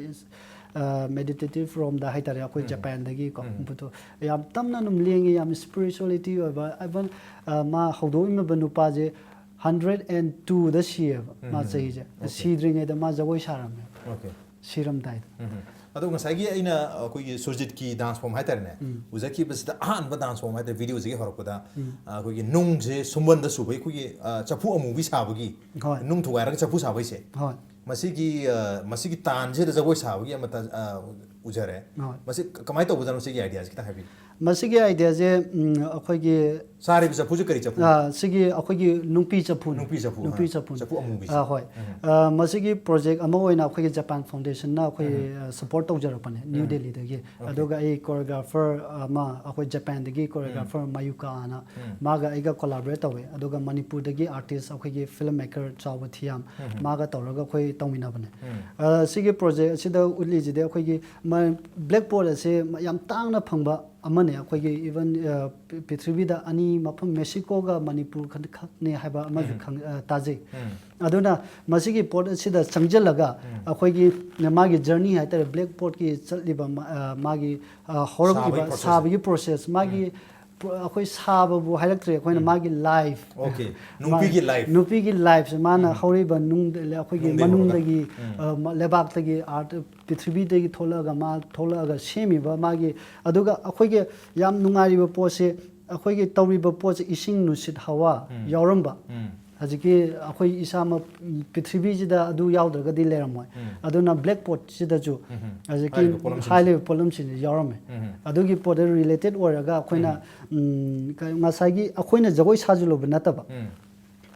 ꯑ, meditative ꯔꯣꯝꯗ ꯍꯥꯏꯇꯥꯔꯦ, ꯑꯩꯈꯣꯏ ꯎꯝ꯫ ꯖꯄꯥꯟꯗꯒꯤꯀꯣ, ꯎꯝ꯫ ꯕꯨꯇꯣ ꯌꯥꯝ ꯇꯞꯅ ꯑꯗꯨꯝ ꯂꯦꯡꯉꯤ, ꯌꯥꯝ spirituality ꯑꯣꯏꯕ, even, ꯑ, ꯃꯥ ꯍꯧꯗꯣꯛꯂꯝꯃꯤꯕ ꯅꯨꯄꯥꯁꯦ hundred and two ꯗ ꯁꯤꯌꯦꯕ ꯃꯥ ꯎꯝ꯫ ꯆꯍꯤꯁꯦ꯫ Okay꯫ ꯁꯤꯗ꯭ꯔꯤꯉꯩꯗ ꯃꯥ ꯖꯒꯣꯏ ꯁꯥꯔꯝꯃꯦ꯫ Okay꯫ ꯁꯤꯔꯝꯗꯥꯏꯗ꯫ ꯎꯝ꯫ ꯑꯗꯣ ꯉꯁꯥꯏꯒꯤ ꯑꯩꯅ ꯑꯩꯈꯣꯏꯒꯤ ꯁꯨꯔꯖꯤꯠꯀꯤ dance form ꯍꯥꯏꯇꯥꯔꯦꯅꯦ, ꯎꯝ꯫ ꯎꯖꯈꯤꯕꯁꯤꯗ ꯑꯍꯥꯟꯕ dance form ꯍꯥꯏꯇꯥꯔꯦ, videoꯁꯤꯒꯤ ꯍꯧꯔꯛꯄꯗ, ꯎꯝ꯫ ꯑꯩꯈꯣꯏꯒꯤ ꯅꯨꯡꯁꯦ ꯁꯨꯝꯕꯟꯗ ꯁꯨꯕꯒꯤ ꯑꯩꯈꯣꯏꯒꯤ, ꯑ, ꯆꯐꯨ ꯑꯃꯨꯕꯤ ꯁꯥꯕꯒꯤ, ꯍꯣꯏ꯫ ꯅꯨꯡ ꯊꯨꯒꯥꯏꯔꯒ ꯆꯐꯨ ꯁꯥꯕꯩꯁꯦ꯫ ꯍꯣꯏ꯫ ꯃꯁꯤꯒꯤ, ꯑ, ꯃꯁꯤꯒꯤ ꯇꯥꯟꯁꯤꯗ ꯖꯒꯣꯏ ꯁꯥꯕꯒꯤ ꯑꯃ ꯇ-, ꯑ, ꯎꯖꯔꯦ꯫ ꯍꯣꯏ꯫ ꯃꯁꯤ ꯀ-, ꯀꯃꯥꯏꯅ ꯇꯧꯕꯖꯥꯠꯅꯣ, ꯁꯤꯒꯤ ideaꯁꯤ ꯈꯤꯇꯪ ꯍꯥꯏꯕꯤꯌꯨ꯫ ꯃꯁꯤꯒꯤ ideaꯁꯦ, ꯎꯝ, ꯑꯩꯈꯣꯏꯒꯤ ꯁꯥꯔꯤꯕ ꯆꯐꯨꯁꯦ ꯀꯔꯤ ꯆꯐꯨ? ꯑ, ꯁꯤꯒꯤ ꯑꯩꯈꯣꯏꯒꯤ ꯅꯨꯡꯄꯤ ꯆꯐꯨꯅꯤ꯫ ꯅꯨꯡꯄꯤ ꯆꯐꯨ, ꯅꯨꯡꯄꯤ ꯑ, ꯆꯐꯨꯅꯤ꯫ ꯆꯐꯨ ꯑꯃꯨꯕꯤꯁꯦ꯫ ꯑ, ꯍꯣꯏ꯫ ꯎꯝ꯫ ꯑ, ꯃꯁꯤꯒꯤ project ꯑꯃ ꯑꯣꯏꯅ ꯑꯩꯈꯣꯏꯒꯤ ꯖꯄꯥꯟ foundationꯅ ꯑꯩꯈꯣꯏ, ꯎꯝ꯫ ꯑ, support ꯇꯧꯖꯔꯛꯄꯅꯦ, New ꯎꯝ꯫ Delhiꯗꯒꯤ꯫ Okay꯫ ꯑꯗꯨꯒ ꯑꯩ choreographer ꯑꯃ, ꯑꯩꯈꯣꯏ ꯖꯄꯥꯟꯗꯒꯤ choreographer ꯎꯝ꯫ ꯃꯌꯨꯀꯥ ꯑꯅ, ꯎꯝ꯫ ꯃꯥꯒ ꯑꯩꯒ collaborate ꯇꯧꯋꯦ꯫ ꯑꯗꯨꯒ ꯃꯅꯤꯄꯨꯔꯗꯒꯤ artist, ꯑꯩꯈꯣꯏꯒꯤ film maker ꯆꯥꯎꯕ ꯊꯤꯌꯥꯝ, ꯎꯝ꯫ ꯃꯥꯒ ꯇꯧꯔꯒ ꯑꯩꯈꯣꯏ ꯇꯧꯃꯤꯟꯅꯕꯅꯦ꯫ ꯎꯝ꯫ ꯑ, ꯁꯤꯒꯤ project ꯑꯁꯤꯗ ꯎꯠꯂꯤꯁꯤꯗꯤ ꯑꯩꯈꯣꯏꯒꯤ ꯃ-, blackboard ꯑꯁꯦ ꯌꯥꯝ ꯇꯥꯡꯅ ꯐꯪꯕ ꯑꯃꯅꯦ꯫ ꯑꯩꯈꯣꯏꯒꯤ even, ꯑ, ꯄꯤ-, ꯄ꯭ꯔꯤꯊꯤꯕꯤꯗ ꯑꯅꯤ ꯃꯐꯝ, ꯃꯦꯛꯁꯤꯀꯣꯒ ꯃꯅꯤꯄꯨꯔ ꯈꯛ-, ꯈꯛꯅꯦ ꯍꯥꯏꯕ ꯑꯃꯁꯨ ꯎꯝ꯫ ꯈꯪ-, ꯑ, ꯇꯥꯖꯩ꯫ ꯎꯝ꯫ ꯑꯗꯨꯅ ꯃꯁꯤꯒꯤ ꯄꯣꯠ ꯑꯁꯤꯗ ꯆꯪꯁꯤꯜꯂꯒ ꯎꯝ꯫ ꯑꯩꯈꯣꯏꯒꯤ ꯃꯥꯒꯤ journey ꯍꯥꯏꯇꯥꯔꯦ, blackboardꯀꯤ ꯆꯠꯂꯤꯕ ꯃ-, ꯑ, ꯃꯥꯒꯤ, ꯑ, ꯍꯧꯔꯛꯂꯤꯕ ꯁꯥꯕꯒꯤ process꯫ ꯁꯥꯕꯒꯤ process, ꯃꯥꯒꯤ ꯎꯝ꯫ ꯄ꯭ꯔꯣ-, ꯑꯩꯈꯣꯏ ꯁꯥꯕꯕꯨ ꯍꯥꯏꯔꯛꯇ꯭ꯔꯦ, ꯑꯩꯈꯣꯏꯅ ꯎꯝ꯫ ꯃꯥꯒꯤ life, Okay꯫ ꯃꯥ-, ꯅꯨꯄꯤꯒꯤ life꯫ ꯅꯨꯄꯤꯒꯤ lifeꯁꯦ ꯃꯥꯅ ꯎꯝ꯫ ꯍꯧꯔꯛꯏꯕ ꯅꯨꯡꯗ-, ꯑꯩꯈꯣꯏꯒꯤ ꯅꯨꯡꯗꯒꯤ ꯍꯧꯔꯒ꯫ ꯃꯅꯨꯡꯗꯒꯤ, ꯎꯝ꯫ ꯑ, ꯃ-, ꯂꯩꯕꯥꯛꯇꯒꯤ, earth, ꯄ꯭ꯔꯤꯊꯤꯕꯤꯗꯒꯤ ꯊꯣꯛꯂꯛꯑꯒ ꯃꯥ ꯊꯣꯛꯂꯛꯑꯒ ꯁꯦꯝꯃꯤꯕ ꯃꯥꯒꯤ, ꯑꯗꯨꯒ ꯑꯩꯈꯣꯏꯒꯤ ꯌꯥꯝ ꯅꯨꯡꯉꯥꯏꯔꯤꯕ ꯄꯣꯠꯁꯦ, ꯑꯩꯈꯣꯏꯒꯤ ꯇꯧꯔꯤꯕ ꯄꯣꯠꯁꯦ ꯏꯁꯤꯡ, ꯅꯨꯡꯁꯤꯠ, ꯍꯋꯥ ꯎꯝ꯫ ꯌꯥꯎꯔꯝꯕ꯫ ꯎꯝ꯫ ꯍꯧꯖꯤꯛꯀꯤ ꯑꯩꯈꯣꯏ ꯏꯁꯥꯃꯛ, ꯎꯝ, ꯄ꯭ꯔꯤꯊꯤꯕꯤꯁꯤꯗ ꯑꯗꯨ ꯌꯥꯎꯗ꯭ꯔꯒꯗꯤ ꯂꯩꯔꯝꯃꯣꯏ꯫ ꯎꯝ꯫ ꯑꯗꯨꯅ blackboardꯁꯤꯗꯁꯨ ꯎꯝ꯫ ꯍꯧꯖꯤꯛꯀꯤ ꯍꯥꯏꯔꯤꯕ ꯄꯣꯠꯂꯝꯁꯤꯡꯁꯦ꯫ ꯍꯥꯏꯔꯤꯕ ꯄꯣꯠꯂꯝꯁꯤꯡꯁꯦ ꯌꯥꯎꯔꯝꯃꯦ꯫ ꯎꯝ꯫ ꯑꯗꯨꯒꯤ ꯄꯣꯠꯇ related ꯑꯣꯏꯔꯒ ꯑꯩꯈꯣꯏꯅ, ꯎꯝ꯫ ꯎꯝ, ꯀ-, ꯉꯁꯥꯏꯒꯤ ꯑꯩꯈꯣꯏꯅ ꯖꯒꯣꯏ ꯁꯥꯖꯤꯜꯂꯨꯕ ꯅꯠꯇꯕ, ꯎꯝ꯫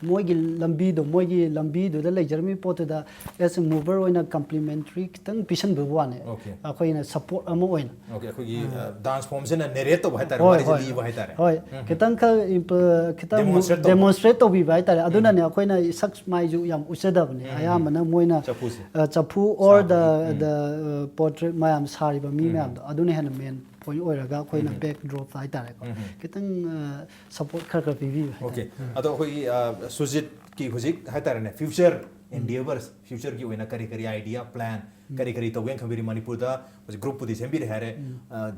ꯃꯣꯏꯒꯤ ꯂꯝꯕꯤꯗꯣ, ꯃꯣꯏꯒꯤ ꯂꯝꯕꯤꯗꯨꯗ ꯂꯩꯖꯔꯝꯃꯤꯕ ꯄꯣꯠꯇꯨꯗ as a mover ꯑꯣꯏꯅ complimentary ꯈꯤꯇꯪ ꯄꯤꯁꯟꯕꯤꯕ ꯋꯥꯅꯦ꯫ Okay. ꯑꯩꯈꯣꯏꯅ support ꯑꯃ ꯑꯣꯏꯅ꯫ Okay, ꯑꯩꯈꯣꯏꯒꯤ dance formꯁꯤꯅ narrate ꯇꯧꯕ ꯍꯥꯏꯇꯥꯔꯦ, ꯍꯣꯏ, ꯋꯥꯔꯤꯁꯦ ꯍꯣꯏ, ꯂꯤꯕ ꯍꯥꯏꯇꯥꯔꯦ꯫ ꯍꯣꯏ, ꯈꯤꯇꯪ ꯈꯔ ꯏꯝꯄ- ꯈꯤꯇꯪ Demonstrate ꯇꯧꯕ꯫ Demonstrate ꯇꯧꯕꯤꯕ ꯍꯥꯏꯇꯥꯔꯦ꯫ ꯑꯗꯨꯅꯅꯦ ꯑꯩꯈꯣꯏꯅ ꯁꯛ ꯃꯥꯏꯁꯨ ꯌꯥꯝ ꯎꯠꯆꯗꯕꯅꯦ꯫ ꯑꯌꯥꯝꯕꯅ ꯃꯣꯏꯅ ꯆꯐꯨꯁꯦ꯫ ꯑ, ꯆꯐꯨ or the the portrait ꯃꯌꯥꯝ ꯁꯥꯔꯤꯕ ꯃꯤ ꯃꯌꯥꯝꯗꯣ, ꯑꯗꯨꯅ ꯍꯦꯟꯅ main point ꯑꯣꯏꯔꯒ ꯑꯩꯈꯣꯏꯅ backdrop ꯍꯥꯏꯇꯥꯔꯦꯀꯣ꯫ ꯈꯤꯇꯪ support ꯈꯔ ꯈꯔ ꯄꯤꯕꯤꯕ ꯍꯥꯏꯇꯥꯔꯦ꯫ Okay. ꯑꯗꯣ ꯑꯩꯈꯣꯏꯒꯤ ꯁꯨꯖꯤꯠꯀꯤ ꯍꯧꯖꯤꯛ ꯍꯥꯏꯇꯥꯔꯦꯅꯦ, future endeavours, futureꯒꯤ ꯑꯣꯏꯅ ꯀꯔꯤ ꯀꯔꯤ idea, plan, ꯀꯔꯤ ꯀꯔꯤ ꯇꯧꯒꯦꯅ ꯈꯟꯕꯤꯔꯤ? ꯃꯅꯤꯄꯨꯔꯗ ꯍꯧꯖꯤꯛ groupꯄꯨꯗꯤ ꯁꯦꯝꯕꯤꯔꯦ ꯍꯥꯏꯔꯦ꯫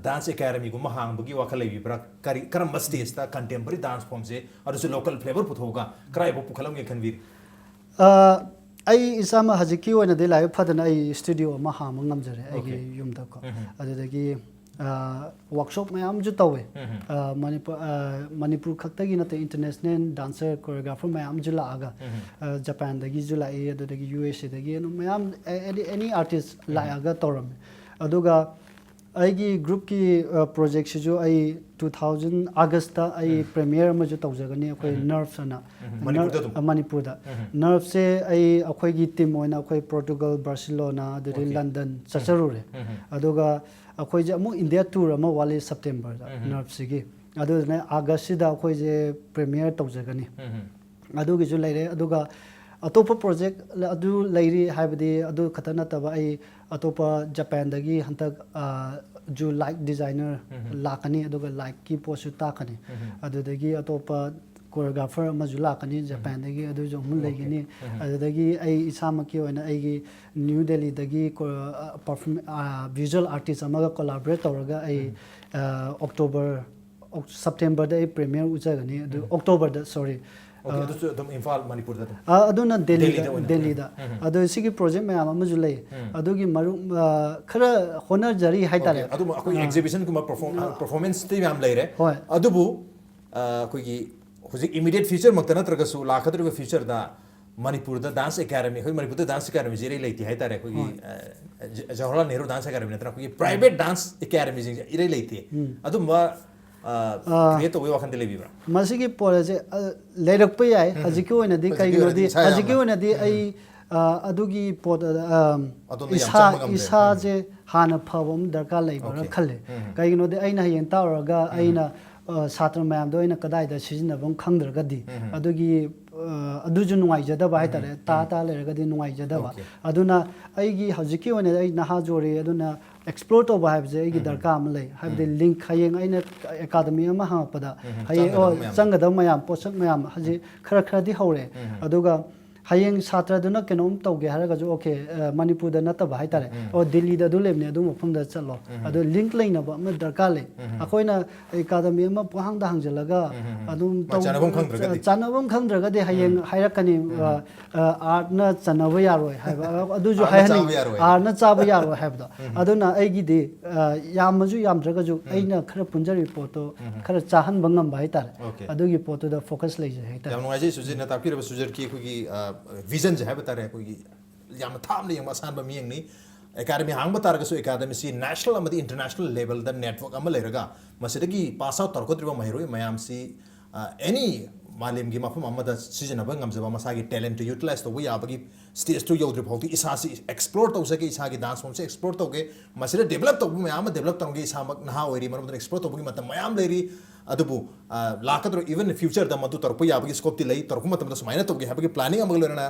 Dance academyꯒꯨꯝꯕ ꯍꯥꯡꯕꯒꯤ ꯋꯥꯈꯜ ꯂꯩꯕꯤꯕ꯭ꯔꯥ? ꯀꯔꯤ, ꯀꯔꯝꯕ stageꯇ contemporary dance formꯁꯦ, ꯑꯗꯨꯁꯨ local flavour ꯄꯨꯊꯣꯛꯑꯒ ꯀꯗꯥꯏꯐꯥꯎ ꯄꯨꯈꯠꯂꯝꯒꯦ ꯈꯟꯕꯤꯔꯤ? ꯑꯩ ꯏꯁꯥꯃꯛ ꯍꯧꯖꯤꯛꯀꯤ ꯑꯣꯏꯅꯗꯤ ꯂꯥꯏꯕꯛ ꯐꯗꯅ ꯑꯩ studio ꯑꯃ ꯍꯥꯡꯕ ꯉꯝꯖꯔꯦ ꯑꯩꯒꯤ ꯌꯨꯝꯗꯀꯣ꯫ ꯑꯗꯨꯗꯒꯤ workshop ꯃꯌꯥꯝꯁꯨ ꯇꯧꯋꯦ꯫ ꯃꯅꯤꯄꯨꯔ ꯈꯛꯇꯒꯤ ꯅꯠꯇꯦ, international dancer, choreographer ꯃꯌꯥꯝꯁꯨ ꯂꯥꯛꯑꯒ, ꯖꯄꯥꯟꯗꯒꯤꯁꯨ ꯂꯥꯛꯏ, ꯑꯗꯨꯗꯒꯤ ꯌꯨ ꯑꯦꯁ ꯑꯦꯗꯒꯤ ꯑꯗꯨꯝ ꯃꯌꯥꯝ, any artist ꯂꯥꯛꯑꯒ ꯇꯧꯔꯝꯃꯦ꯫ ꯑꯗꯨꯒ ꯑꯩꯒꯤ groupꯀꯤ projectꯁꯤꯁꯨ ꯑꯩ two thousand Augustꯇ ꯑꯩ premiere ꯑꯃꯁꯨ ꯇꯧꯖꯒꯅꯤ, ꯑꯩꯈꯣꯏ Nerves ꯑꯅ꯫ ꯃꯅꯤꯄꯨꯔꯗ ꯑꯗꯨꯝ? ꯃꯅꯤꯄꯨꯔꯗ꯫ Nervesꯁꯦ ꯑꯩ, ꯑꯩꯈꯣꯏꯒꯤ team ꯑꯣꯏꯅ ꯑꯩꯈꯣꯏ Portugal, Barcelona, ꯑꯗꯨꯗꯒꯤ London ꯆꯠꯆꯔꯨꯔꯦ꯫ ꯑꯗꯨꯒ ꯑꯩꯈꯣꯏꯁꯦ ꯑꯃꯨꯛ India tour ꯑꯃ ꯋꯥꯠꯂꯤ Septemberꯗ, Nervesꯁꯤꯒꯤ꯫ ꯑꯗꯨꯗꯨꯅ Augustꯁꯤꯗ ꯑꯩꯈꯣꯏꯁꯦ premiere ꯇꯧꯖꯒꯅꯤ꯫ ꯑꯗꯨꯒꯤꯁꯨ ꯂꯩꯔꯦ꯫ ꯑꯗꯨꯒ ꯑꯇꯣꯞꯄ project ꯑꯗꯨ ꯂꯩꯔꯤ, ꯍꯥꯏꯕꯗꯤ ꯑꯗꯨ ꯈꯛꯇ ꯅꯠꯇꯕ ꯑꯩ ꯑꯇꯣꯞꯄ ꯖꯄꯥꯟꯗꯒꯤ ꯍꯟꯗꯛ ꯖꯨ light designer ꯂꯥꯛꯀꯅꯤ, ꯑꯗꯨꯒ lightꯀꯤ ꯄꯣꯠꯁꯨ ꯇꯥꯛꯀꯅꯤ꯫ ꯑꯗꯨꯗꯒꯤ ꯑꯇꯣꯞꯄ choreographer ꯑꯃꯁꯨ ꯂꯥꯛꯀꯅꯤ ꯖꯄꯥꯟꯗꯒꯤ, ꯑꯗꯨꯁꯨ ꯑꯃꯨꯛ ꯂꯩꯒꯅꯤ꯫ ꯑꯗꯨꯗꯒꯤ ꯑꯩ ꯏꯁꯥꯃꯛꯀꯤ ꯑꯣꯏꯅ ꯑꯩꯒꯤ New Delhiꯗꯒꯤ visual artist ꯑꯃꯒ collaborate ꯇꯧꯔꯒ ꯑꯩ October, Septemberꯗ ꯑꯩ premiere ꯎꯠꯆꯒꯅꯤ꯫ ꯑꯗꯨ Octoberꯗ, sorry, Okay, ꯑꯗꯨꯁꯨ ꯑꯗꯨꯝ ꯏꯝꯐꯥꯜ, ꯃꯅꯤꯄꯨꯔꯗ ꯑꯗꯨꯝ? ꯑꯗꯨꯅ ꯗꯦꯜꯂꯤꯗ, ꯗꯦꯜꯂꯤꯗ ꯑꯣꯏꯅ꯫ ꯗꯦꯜꯂꯤꯗ꯫ ꯑꯗꯣ ꯁꯤꯒꯤ project ꯃꯌꯥꯝ ꯑꯃꯁꯨ ꯂꯩ꯫ ꯑꯗꯨꯒꯤ ꯃꯔꯨꯞ, ꯈꯔ ꯍꯣꯠꯅꯖꯔꯤ ꯍꯥꯏꯇꯥꯔꯦ꯫ Okay, ꯑꯗꯨꯝ ꯑꯩꯈꯣꯏ exhibitionꯒꯨꯝꯕ, performanceꯇꯤ ꯃꯌꯥꯝ ꯂꯩꯔꯦ꯫ ꯍꯣꯏ꯫ ꯑꯗꯨꯕꯨ ꯑꯩꯈꯣꯏꯒꯤ ꯍꯧꯖꯤꯛ immediate futureꯃꯛꯇ ꯅꯠꯇ꯭ꯔꯒꯁꯨ ꯂꯥꯛꯀꯗꯧꯔꯤꯕ futureꯗ ꯃꯅꯤꯄꯨꯔꯗ dance academy, ꯑꯩꯈꯣꯏ ꯃꯅꯤꯄꯨꯔꯗ dance academyꯁꯦ ꯏꯔꯩ ꯂꯩꯇꯦ ꯍꯥꯏꯇꯥꯔꯦ꯫ ꯑꯩꯈꯣꯏꯒꯤ ꯖ-, ꯖꯋꯥꯍꯔꯂꯥꯜ ꯅꯦꯍꯔꯨ dance academy ꯅꯠꯇꯅ ꯑꯩꯈꯣꯏꯒꯤ private dance academyꯁꯤꯡꯁꯦ ꯏꯔꯩ ꯂꯩꯇꯦ꯫ ꯑꯗꯨꯝꯕ ꯑꯥ꯫ ꯀ꯭ꯔꯤꯌꯦꯠ ꯇꯧꯕꯒꯤ ꯋꯥꯈꯜꯗꯤ ꯂꯩꯕꯤꯕ꯭ꯔꯥ? ꯃꯁꯤꯒꯤ ꯄꯣꯠ ꯑꯁꯦ ꯑ, ꯂꯩꯔꯛꯄ ꯌꯥꯏ꯫ ꯍꯧꯖꯤꯛꯀꯤ ꯑꯣꯏꯅꯗꯤ ꯍꯧꯖꯤꯛꯀꯤ ꯀꯩꯒꯤꯅꯣꯗꯤ ꯑꯣꯏꯅꯗꯤ ꯏꯁꯥ ꯌꯥꯝꯅ ꯍꯧꯖꯤꯛꯀꯤ ꯑꯣꯏꯅꯗꯤ ꯑꯩ ꯑ, ꯑꯗꯨꯒꯤ ꯄꯣꯠ ꯑ, ꯑ, ꯑꯗꯣꯝꯗ ꯌꯥꯝ ꯏꯁꯥ ꯆꯪꯕ ꯉꯝꯗꯦ꯫ ꯏꯁꯥꯁꯦ ꯍꯥꯟꯅ ꯐꯕ ꯑꯃ ꯗꯔꯀꯥꯔ ꯂꯩꯕ꯭ꯔꯥ Okay. ꯈꯜꯂꯦ꯫ ꯎꯝ꯫ ꯀꯩꯒꯤꯅꯣꯗꯤ ꯑꯩꯅ ꯍꯌꯦꯡ ꯇꯥꯎꯔꯒ ꯑꯩꯅ ꯑ, ꯁꯥꯇ꯭ꯔ ꯃꯌꯥꯝꯗꯣ ꯑꯩꯅ ꯀꯗꯥꯏꯗ ꯁꯤꯖꯤꯟꯅꯐꯝ ꯈꯪꯗ꯭ꯔꯒꯗꯤ ꯑꯗꯨꯒꯤ ꯑ, ꯑꯗꯨꯁꯨ ꯅꯨꯡꯉꯥꯏꯖꯗꯕ ꯍꯥꯏꯇꯥꯔꯦ꯫ ꯇꯥ ꯇꯥ ꯂꯩꯔꯒꯗꯤ ꯅꯨꯡꯉꯥꯏꯖꯗꯕ꯫ Okay. ꯑꯗꯨꯅ ꯑꯩꯒꯤ ꯍꯧꯖꯤꯛꯀꯤ ꯑꯣꯏꯅꯗꯤ ꯑꯩ ꯅꯍꯥ ꯖꯣꯔꯤ, ꯑꯗꯨꯅ ꯑꯦꯛꯁꯄ꯭ꯂꯣꯔ ꯇꯧꯕ ꯍꯥꯏꯕꯁꯦ ꯑꯩꯒꯤ ꯗꯔꯀꯥꯔ ꯑꯃ ꯂꯩ꯫ ꯍꯥꯏꯕꯗꯤ ꯂꯤꯡꯛ ꯍꯌꯦꯡ ꯑꯩꯅ ꯑꯦꯀꯥꯗꯃꯤ ꯑꯃ ꯍꯥꯡꯉꯛꯄꯗ ꯍꯌꯦꯡ ꯆꯪꯒꯗꯕ ꯑꯣ, ꯃꯌꯥꯝ꯫ ꯆꯪꯒꯗꯕ ꯃꯌꯥꯝ, ꯄꯣꯠꯁꯛ ꯃꯌꯥꯝ ꯍꯧꯖꯤꯛ ꯈꯔ ꯈꯔꯗꯤ ꯍꯧꯔꯦ꯫ ꯑꯗꯨꯒ ꯍꯌꯦꯡ ꯁꯥꯇ꯭ꯔꯗꯨꯅ ꯀꯩꯅꯣꯝ ꯇꯧꯒꯦ ꯍꯥꯏꯔꯒꯁꯨ, ꯑꯣꯀꯦ, ꯑ, ꯃꯅꯤꯄꯨꯔꯗ ꯅꯠꯇꯕ ꯍꯥꯏꯇꯥꯔꯦ꯫ ꯑꯣ, ꯗꯤꯜꯂꯤꯗ ꯑꯗꯨ ꯂꯩꯕꯅꯦ, ꯑꯗꯨ ꯃꯐꯝꯗ ꯆꯠꯂꯣ꯫ ꯑꯗꯨ ꯂꯤꯡꯛ ꯂꯩꯅꯕ ꯑꯃ ꯗꯔꯀꯥꯔ ꯂꯩ꯫ ꯑꯩꯈꯣꯏꯅ ꯑꯦꯀꯥꯗꯃꯤ ꯑꯃ ꯄꯨꯡꯍꯥꯡꯗ ꯍꯥꯡꯖꯜꯂꯒ ꯑꯗꯨꯝ ꯃꯥ ꯆꯥꯟꯅꯐꯝ ꯈꯪꯗ꯭ꯔꯒꯗꯤ꯫ ꯆꯥꯟꯅꯐꯝ ꯈꯪꯗ꯭ꯔꯒꯗꯤ ꯍꯌꯦꯡ ꯍꯥꯏꯔꯛꯀꯅꯤ, ꯑ, ꯑ, ꯑꯥꯔꯠꯅ ꯆꯟꯅꯕ ꯌꯥꯔꯣꯏ ꯍꯥꯏꯕ꯫ ꯑꯗꯨꯁꯨ ꯑꯥꯔꯠꯅ ꯍꯥꯏꯍꯟꯅꯤꯡ- ꯆꯥꯕ ꯌꯥꯔꯣꯏ꯫ ꯑꯥꯔꯠꯅ ꯆꯥꯕ ꯌꯥꯔꯣꯏ ꯍꯥꯏꯕꯗꯣ꯫ ꯑꯗꯨꯅ ꯑꯩꯒꯤꯗꯤ, ꯑ, ꯌꯥꯝꯃꯁꯨ ꯌꯥꯝꯗ꯭ꯔꯒꯁꯨ ꯑꯩꯅ ꯈꯔ ꯄꯨꯟꯖꯔꯤꯕ ꯄꯣꯠꯇꯣ ꯈꯔ ꯆꯥꯍꯟꯕ ꯉꯝꯕ ꯍꯥꯏꯇꯥꯔꯦ꯫ Okay. ꯑꯗꯨꯒꯤ ꯄꯣꯠꯇꯨꯗ ꯐꯣꯀꯁ ꯂꯩꯖꯩ ꯍꯥꯏꯇꯥꯔꯦ꯫ ꯌꯥꯝ ꯅꯨꯡꯉꯥꯏꯖꯩ ꯁꯨꯖꯤꯠꯅ ꯇꯥꯛꯄꯤꯔꯕ ꯁꯨꯖꯤꯠꯀꯤ ꯑꯩꯈꯣꯏꯒꯤ, ꯑ, ꯚꯤꯖꯟꯁꯦ ꯍꯥꯏꯕ ꯇꯥꯔꯦ꯫ ꯑꯩꯈꯣꯏꯒꯤ ꯌꯥꯝꯅ ꯊꯥꯞꯅ ꯌꯦꯡꯕ ꯑꯁꯥꯟꯕ ꯃꯤꯠꯌꯦꯡꯅꯤ꯫ ꯑꯦꯀꯥꯗꯃꯤ ꯍꯥꯡꯕ ꯇꯥꯔꯒꯁꯨ ꯑꯦꯀꯥꯗꯃꯤꯁꯤ ꯅꯦꯁꯅꯦꯜ ꯑꯃꯗꯤ ꯏꯟꯇꯔꯅꯦꯁꯅꯦꯜ ꯂꯦꯚꯦꯜꯗ ꯅꯦꯠꯋꯥꯔꯛ ꯑꯃ ꯂꯩꯔꯒ ꯃꯁꯤꯗꯒꯤ ꯄꯥꯁ ꯑꯥꯎꯠ ꯇꯧꯔꯛꯀꯗꯧꯔꯤꯕ ꯃꯍꯩꯔꯣꯏ ꯃꯌꯥꯝꯁꯤ, ꯑ, ꯑꯦꯅꯤ ꯃꯥꯂꯦꯝꯒꯤ ꯃꯐꯝ ꯑꯃꯗ ꯁꯤꯖꯤꯟꯅꯕ ꯉꯝꯖꯕ, ꯃꯁꯥꯒꯤ ꯇꯦꯂꯦꯟꯠꯇꯨ ꯌꯨꯇꯤꯂꯥꯏꯁ ꯇꯧꯕ ꯌꯥꯕꯒꯤ ꯁ꯭ꯇꯦꯖꯇꯨ ꯌꯧꯗ꯭ꯔꯤ ꯐꯥꯎꯗꯤ ꯏꯁꯥꯁꯤ ꯑꯦꯛꯁꯄ꯭ꯂꯣꯔ ꯇꯧꯖꯒꯦ, ꯏꯁꯥꯒꯤ ꯗꯥꯟꯁ ꯐꯣꯝꯁꯦ ꯑꯦꯛꯁꯄ꯭ꯂꯣꯔ ꯇꯧꯒꯦ, ꯃꯁꯤꯗ ꯗꯦꯕꯂꯞ ꯇꯧꯕ ꯃꯌꯥꯝ ꯑꯃ ꯗꯦꯕꯂꯞ ꯇꯧꯔꯝꯒꯦ꯫ ꯏꯁꯥꯃꯛ ꯅꯍꯥ ꯑꯣꯏꯔꯤ, ꯃꯔꯝ ꯑꯗꯨꯅ ꯑꯦꯛꯁꯄ꯭ꯂꯣꯔ ꯇꯧꯕꯒꯤ ꯃꯇꯝ ꯃꯌꯥꯝ ꯂꯩꯔꯤ꯫ ꯑꯗꯨꯕꯨ, ꯑ, ꯂꯥꯛꯀꯗꯧꯔꯤꯕ ꯏꯚꯟ ꯐ꯭ꯌꯨꯆꯔꯗ ꯃꯗꯨ ꯇꯧꯔꯛꯄ ꯌꯥꯕꯒꯤ ꯁ꯭ꯀꯣꯞꯇꯤ ꯂꯩ꯫ ꯇꯧꯔꯛꯄ ꯃꯇꯝꯗ ꯁꯨꯃꯥꯏꯅ ꯇꯧꯒꯦ ꯍꯥꯏꯕꯒꯤ ꯄ꯭ꯂꯥꯅꯤꯡ ꯑꯃꯒ ꯂꯣꯏꯅꯅ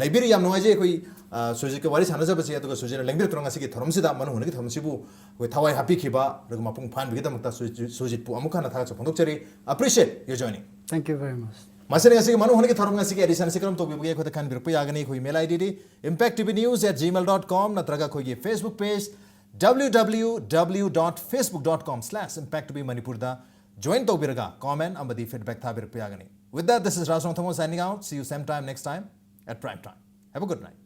ꯂꯩꯕꯤꯔꯤ꯫ ꯌꯥꯝ ꯅꯨꯡꯉꯥꯏꯖꯩ ꯑꯩꯈꯣꯏ, ꯑ, ꯁꯨꯖꯤꯠꯀ ꯋꯥꯔꯤ ꯁꯥꯟꯅꯖꯕꯁꯦ, ꯑꯗꯨꯒ ꯁꯨꯖꯤꯠꯅ ꯂꯦꯡꯕꯤꯔꯛꯇꯨꯅ ꯉꯁꯤꯒꯤ ꯊꯧꯔꯝꯁꯤꯗ, ꯃꯅꯨꯡ ꯍꯨꯠꯅꯒꯤ ꯊꯧꯔꯝꯁꯤꯕꯨ ꯑꯩꯈꯣꯏ ꯊꯋꯥꯏ ꯍꯥꯞꯄꯤꯈꯤꯕ ꯑꯗꯨꯒ ꯃꯄꯨꯡ ꯐꯥꯍꯟꯕꯒꯤꯗꯃꯛꯇ ꯁꯨꯖꯤꯠ, ꯁꯨꯖꯤꯠꯄꯨ ꯑꯃꯨꯛ ꯍꯟꯅ ꯊꯥꯒꯠꯆꯕ ꯐꯣꯡꯗꯣꯛꯆꯔꯤ꯫ Appreciate your joining. Thank you very much. ꯃꯁꯤꯅ ꯉꯁꯤꯒꯤ ꯃꯅꯨꯡ ꯍꯨꯠꯅꯒꯤ ꯊꯧꯔꯝ ꯉꯁꯤꯒꯤ ꯑꯦꯗꯤꯁꯟ ꯑꯁꯤ ꯀꯔꯝ ꯇꯧꯕꯤꯕꯒꯦ ꯑꯩꯈꯣꯏꯗ ꯈꯟꯕꯤꯔꯛꯄ ꯌꯥꯒꯅꯤ꯫ ꯑꯩꯈꯣꯏ email I ꯗꯤꯗꯤ impact T V news at gmail dot com ꯅꯠꯇ꯭ꯔꯒ ꯑꯩꯈꯣꯏꯒꯤ Facebook page W W W dot facebook dot com slash impact T V ꯃꯅꯤꯄꯨꯔꯗ join ꯇꯧꯕꯤꯔꯒ comment ꯑꯃꯗꯤ feedback ꯊꯥꯕꯤꯔꯛꯄ ꯌꯥꯒꯅꯤ꯫ With that, this is Rajrong Thamon signing out. See you same time next time at prime time. Have a good night.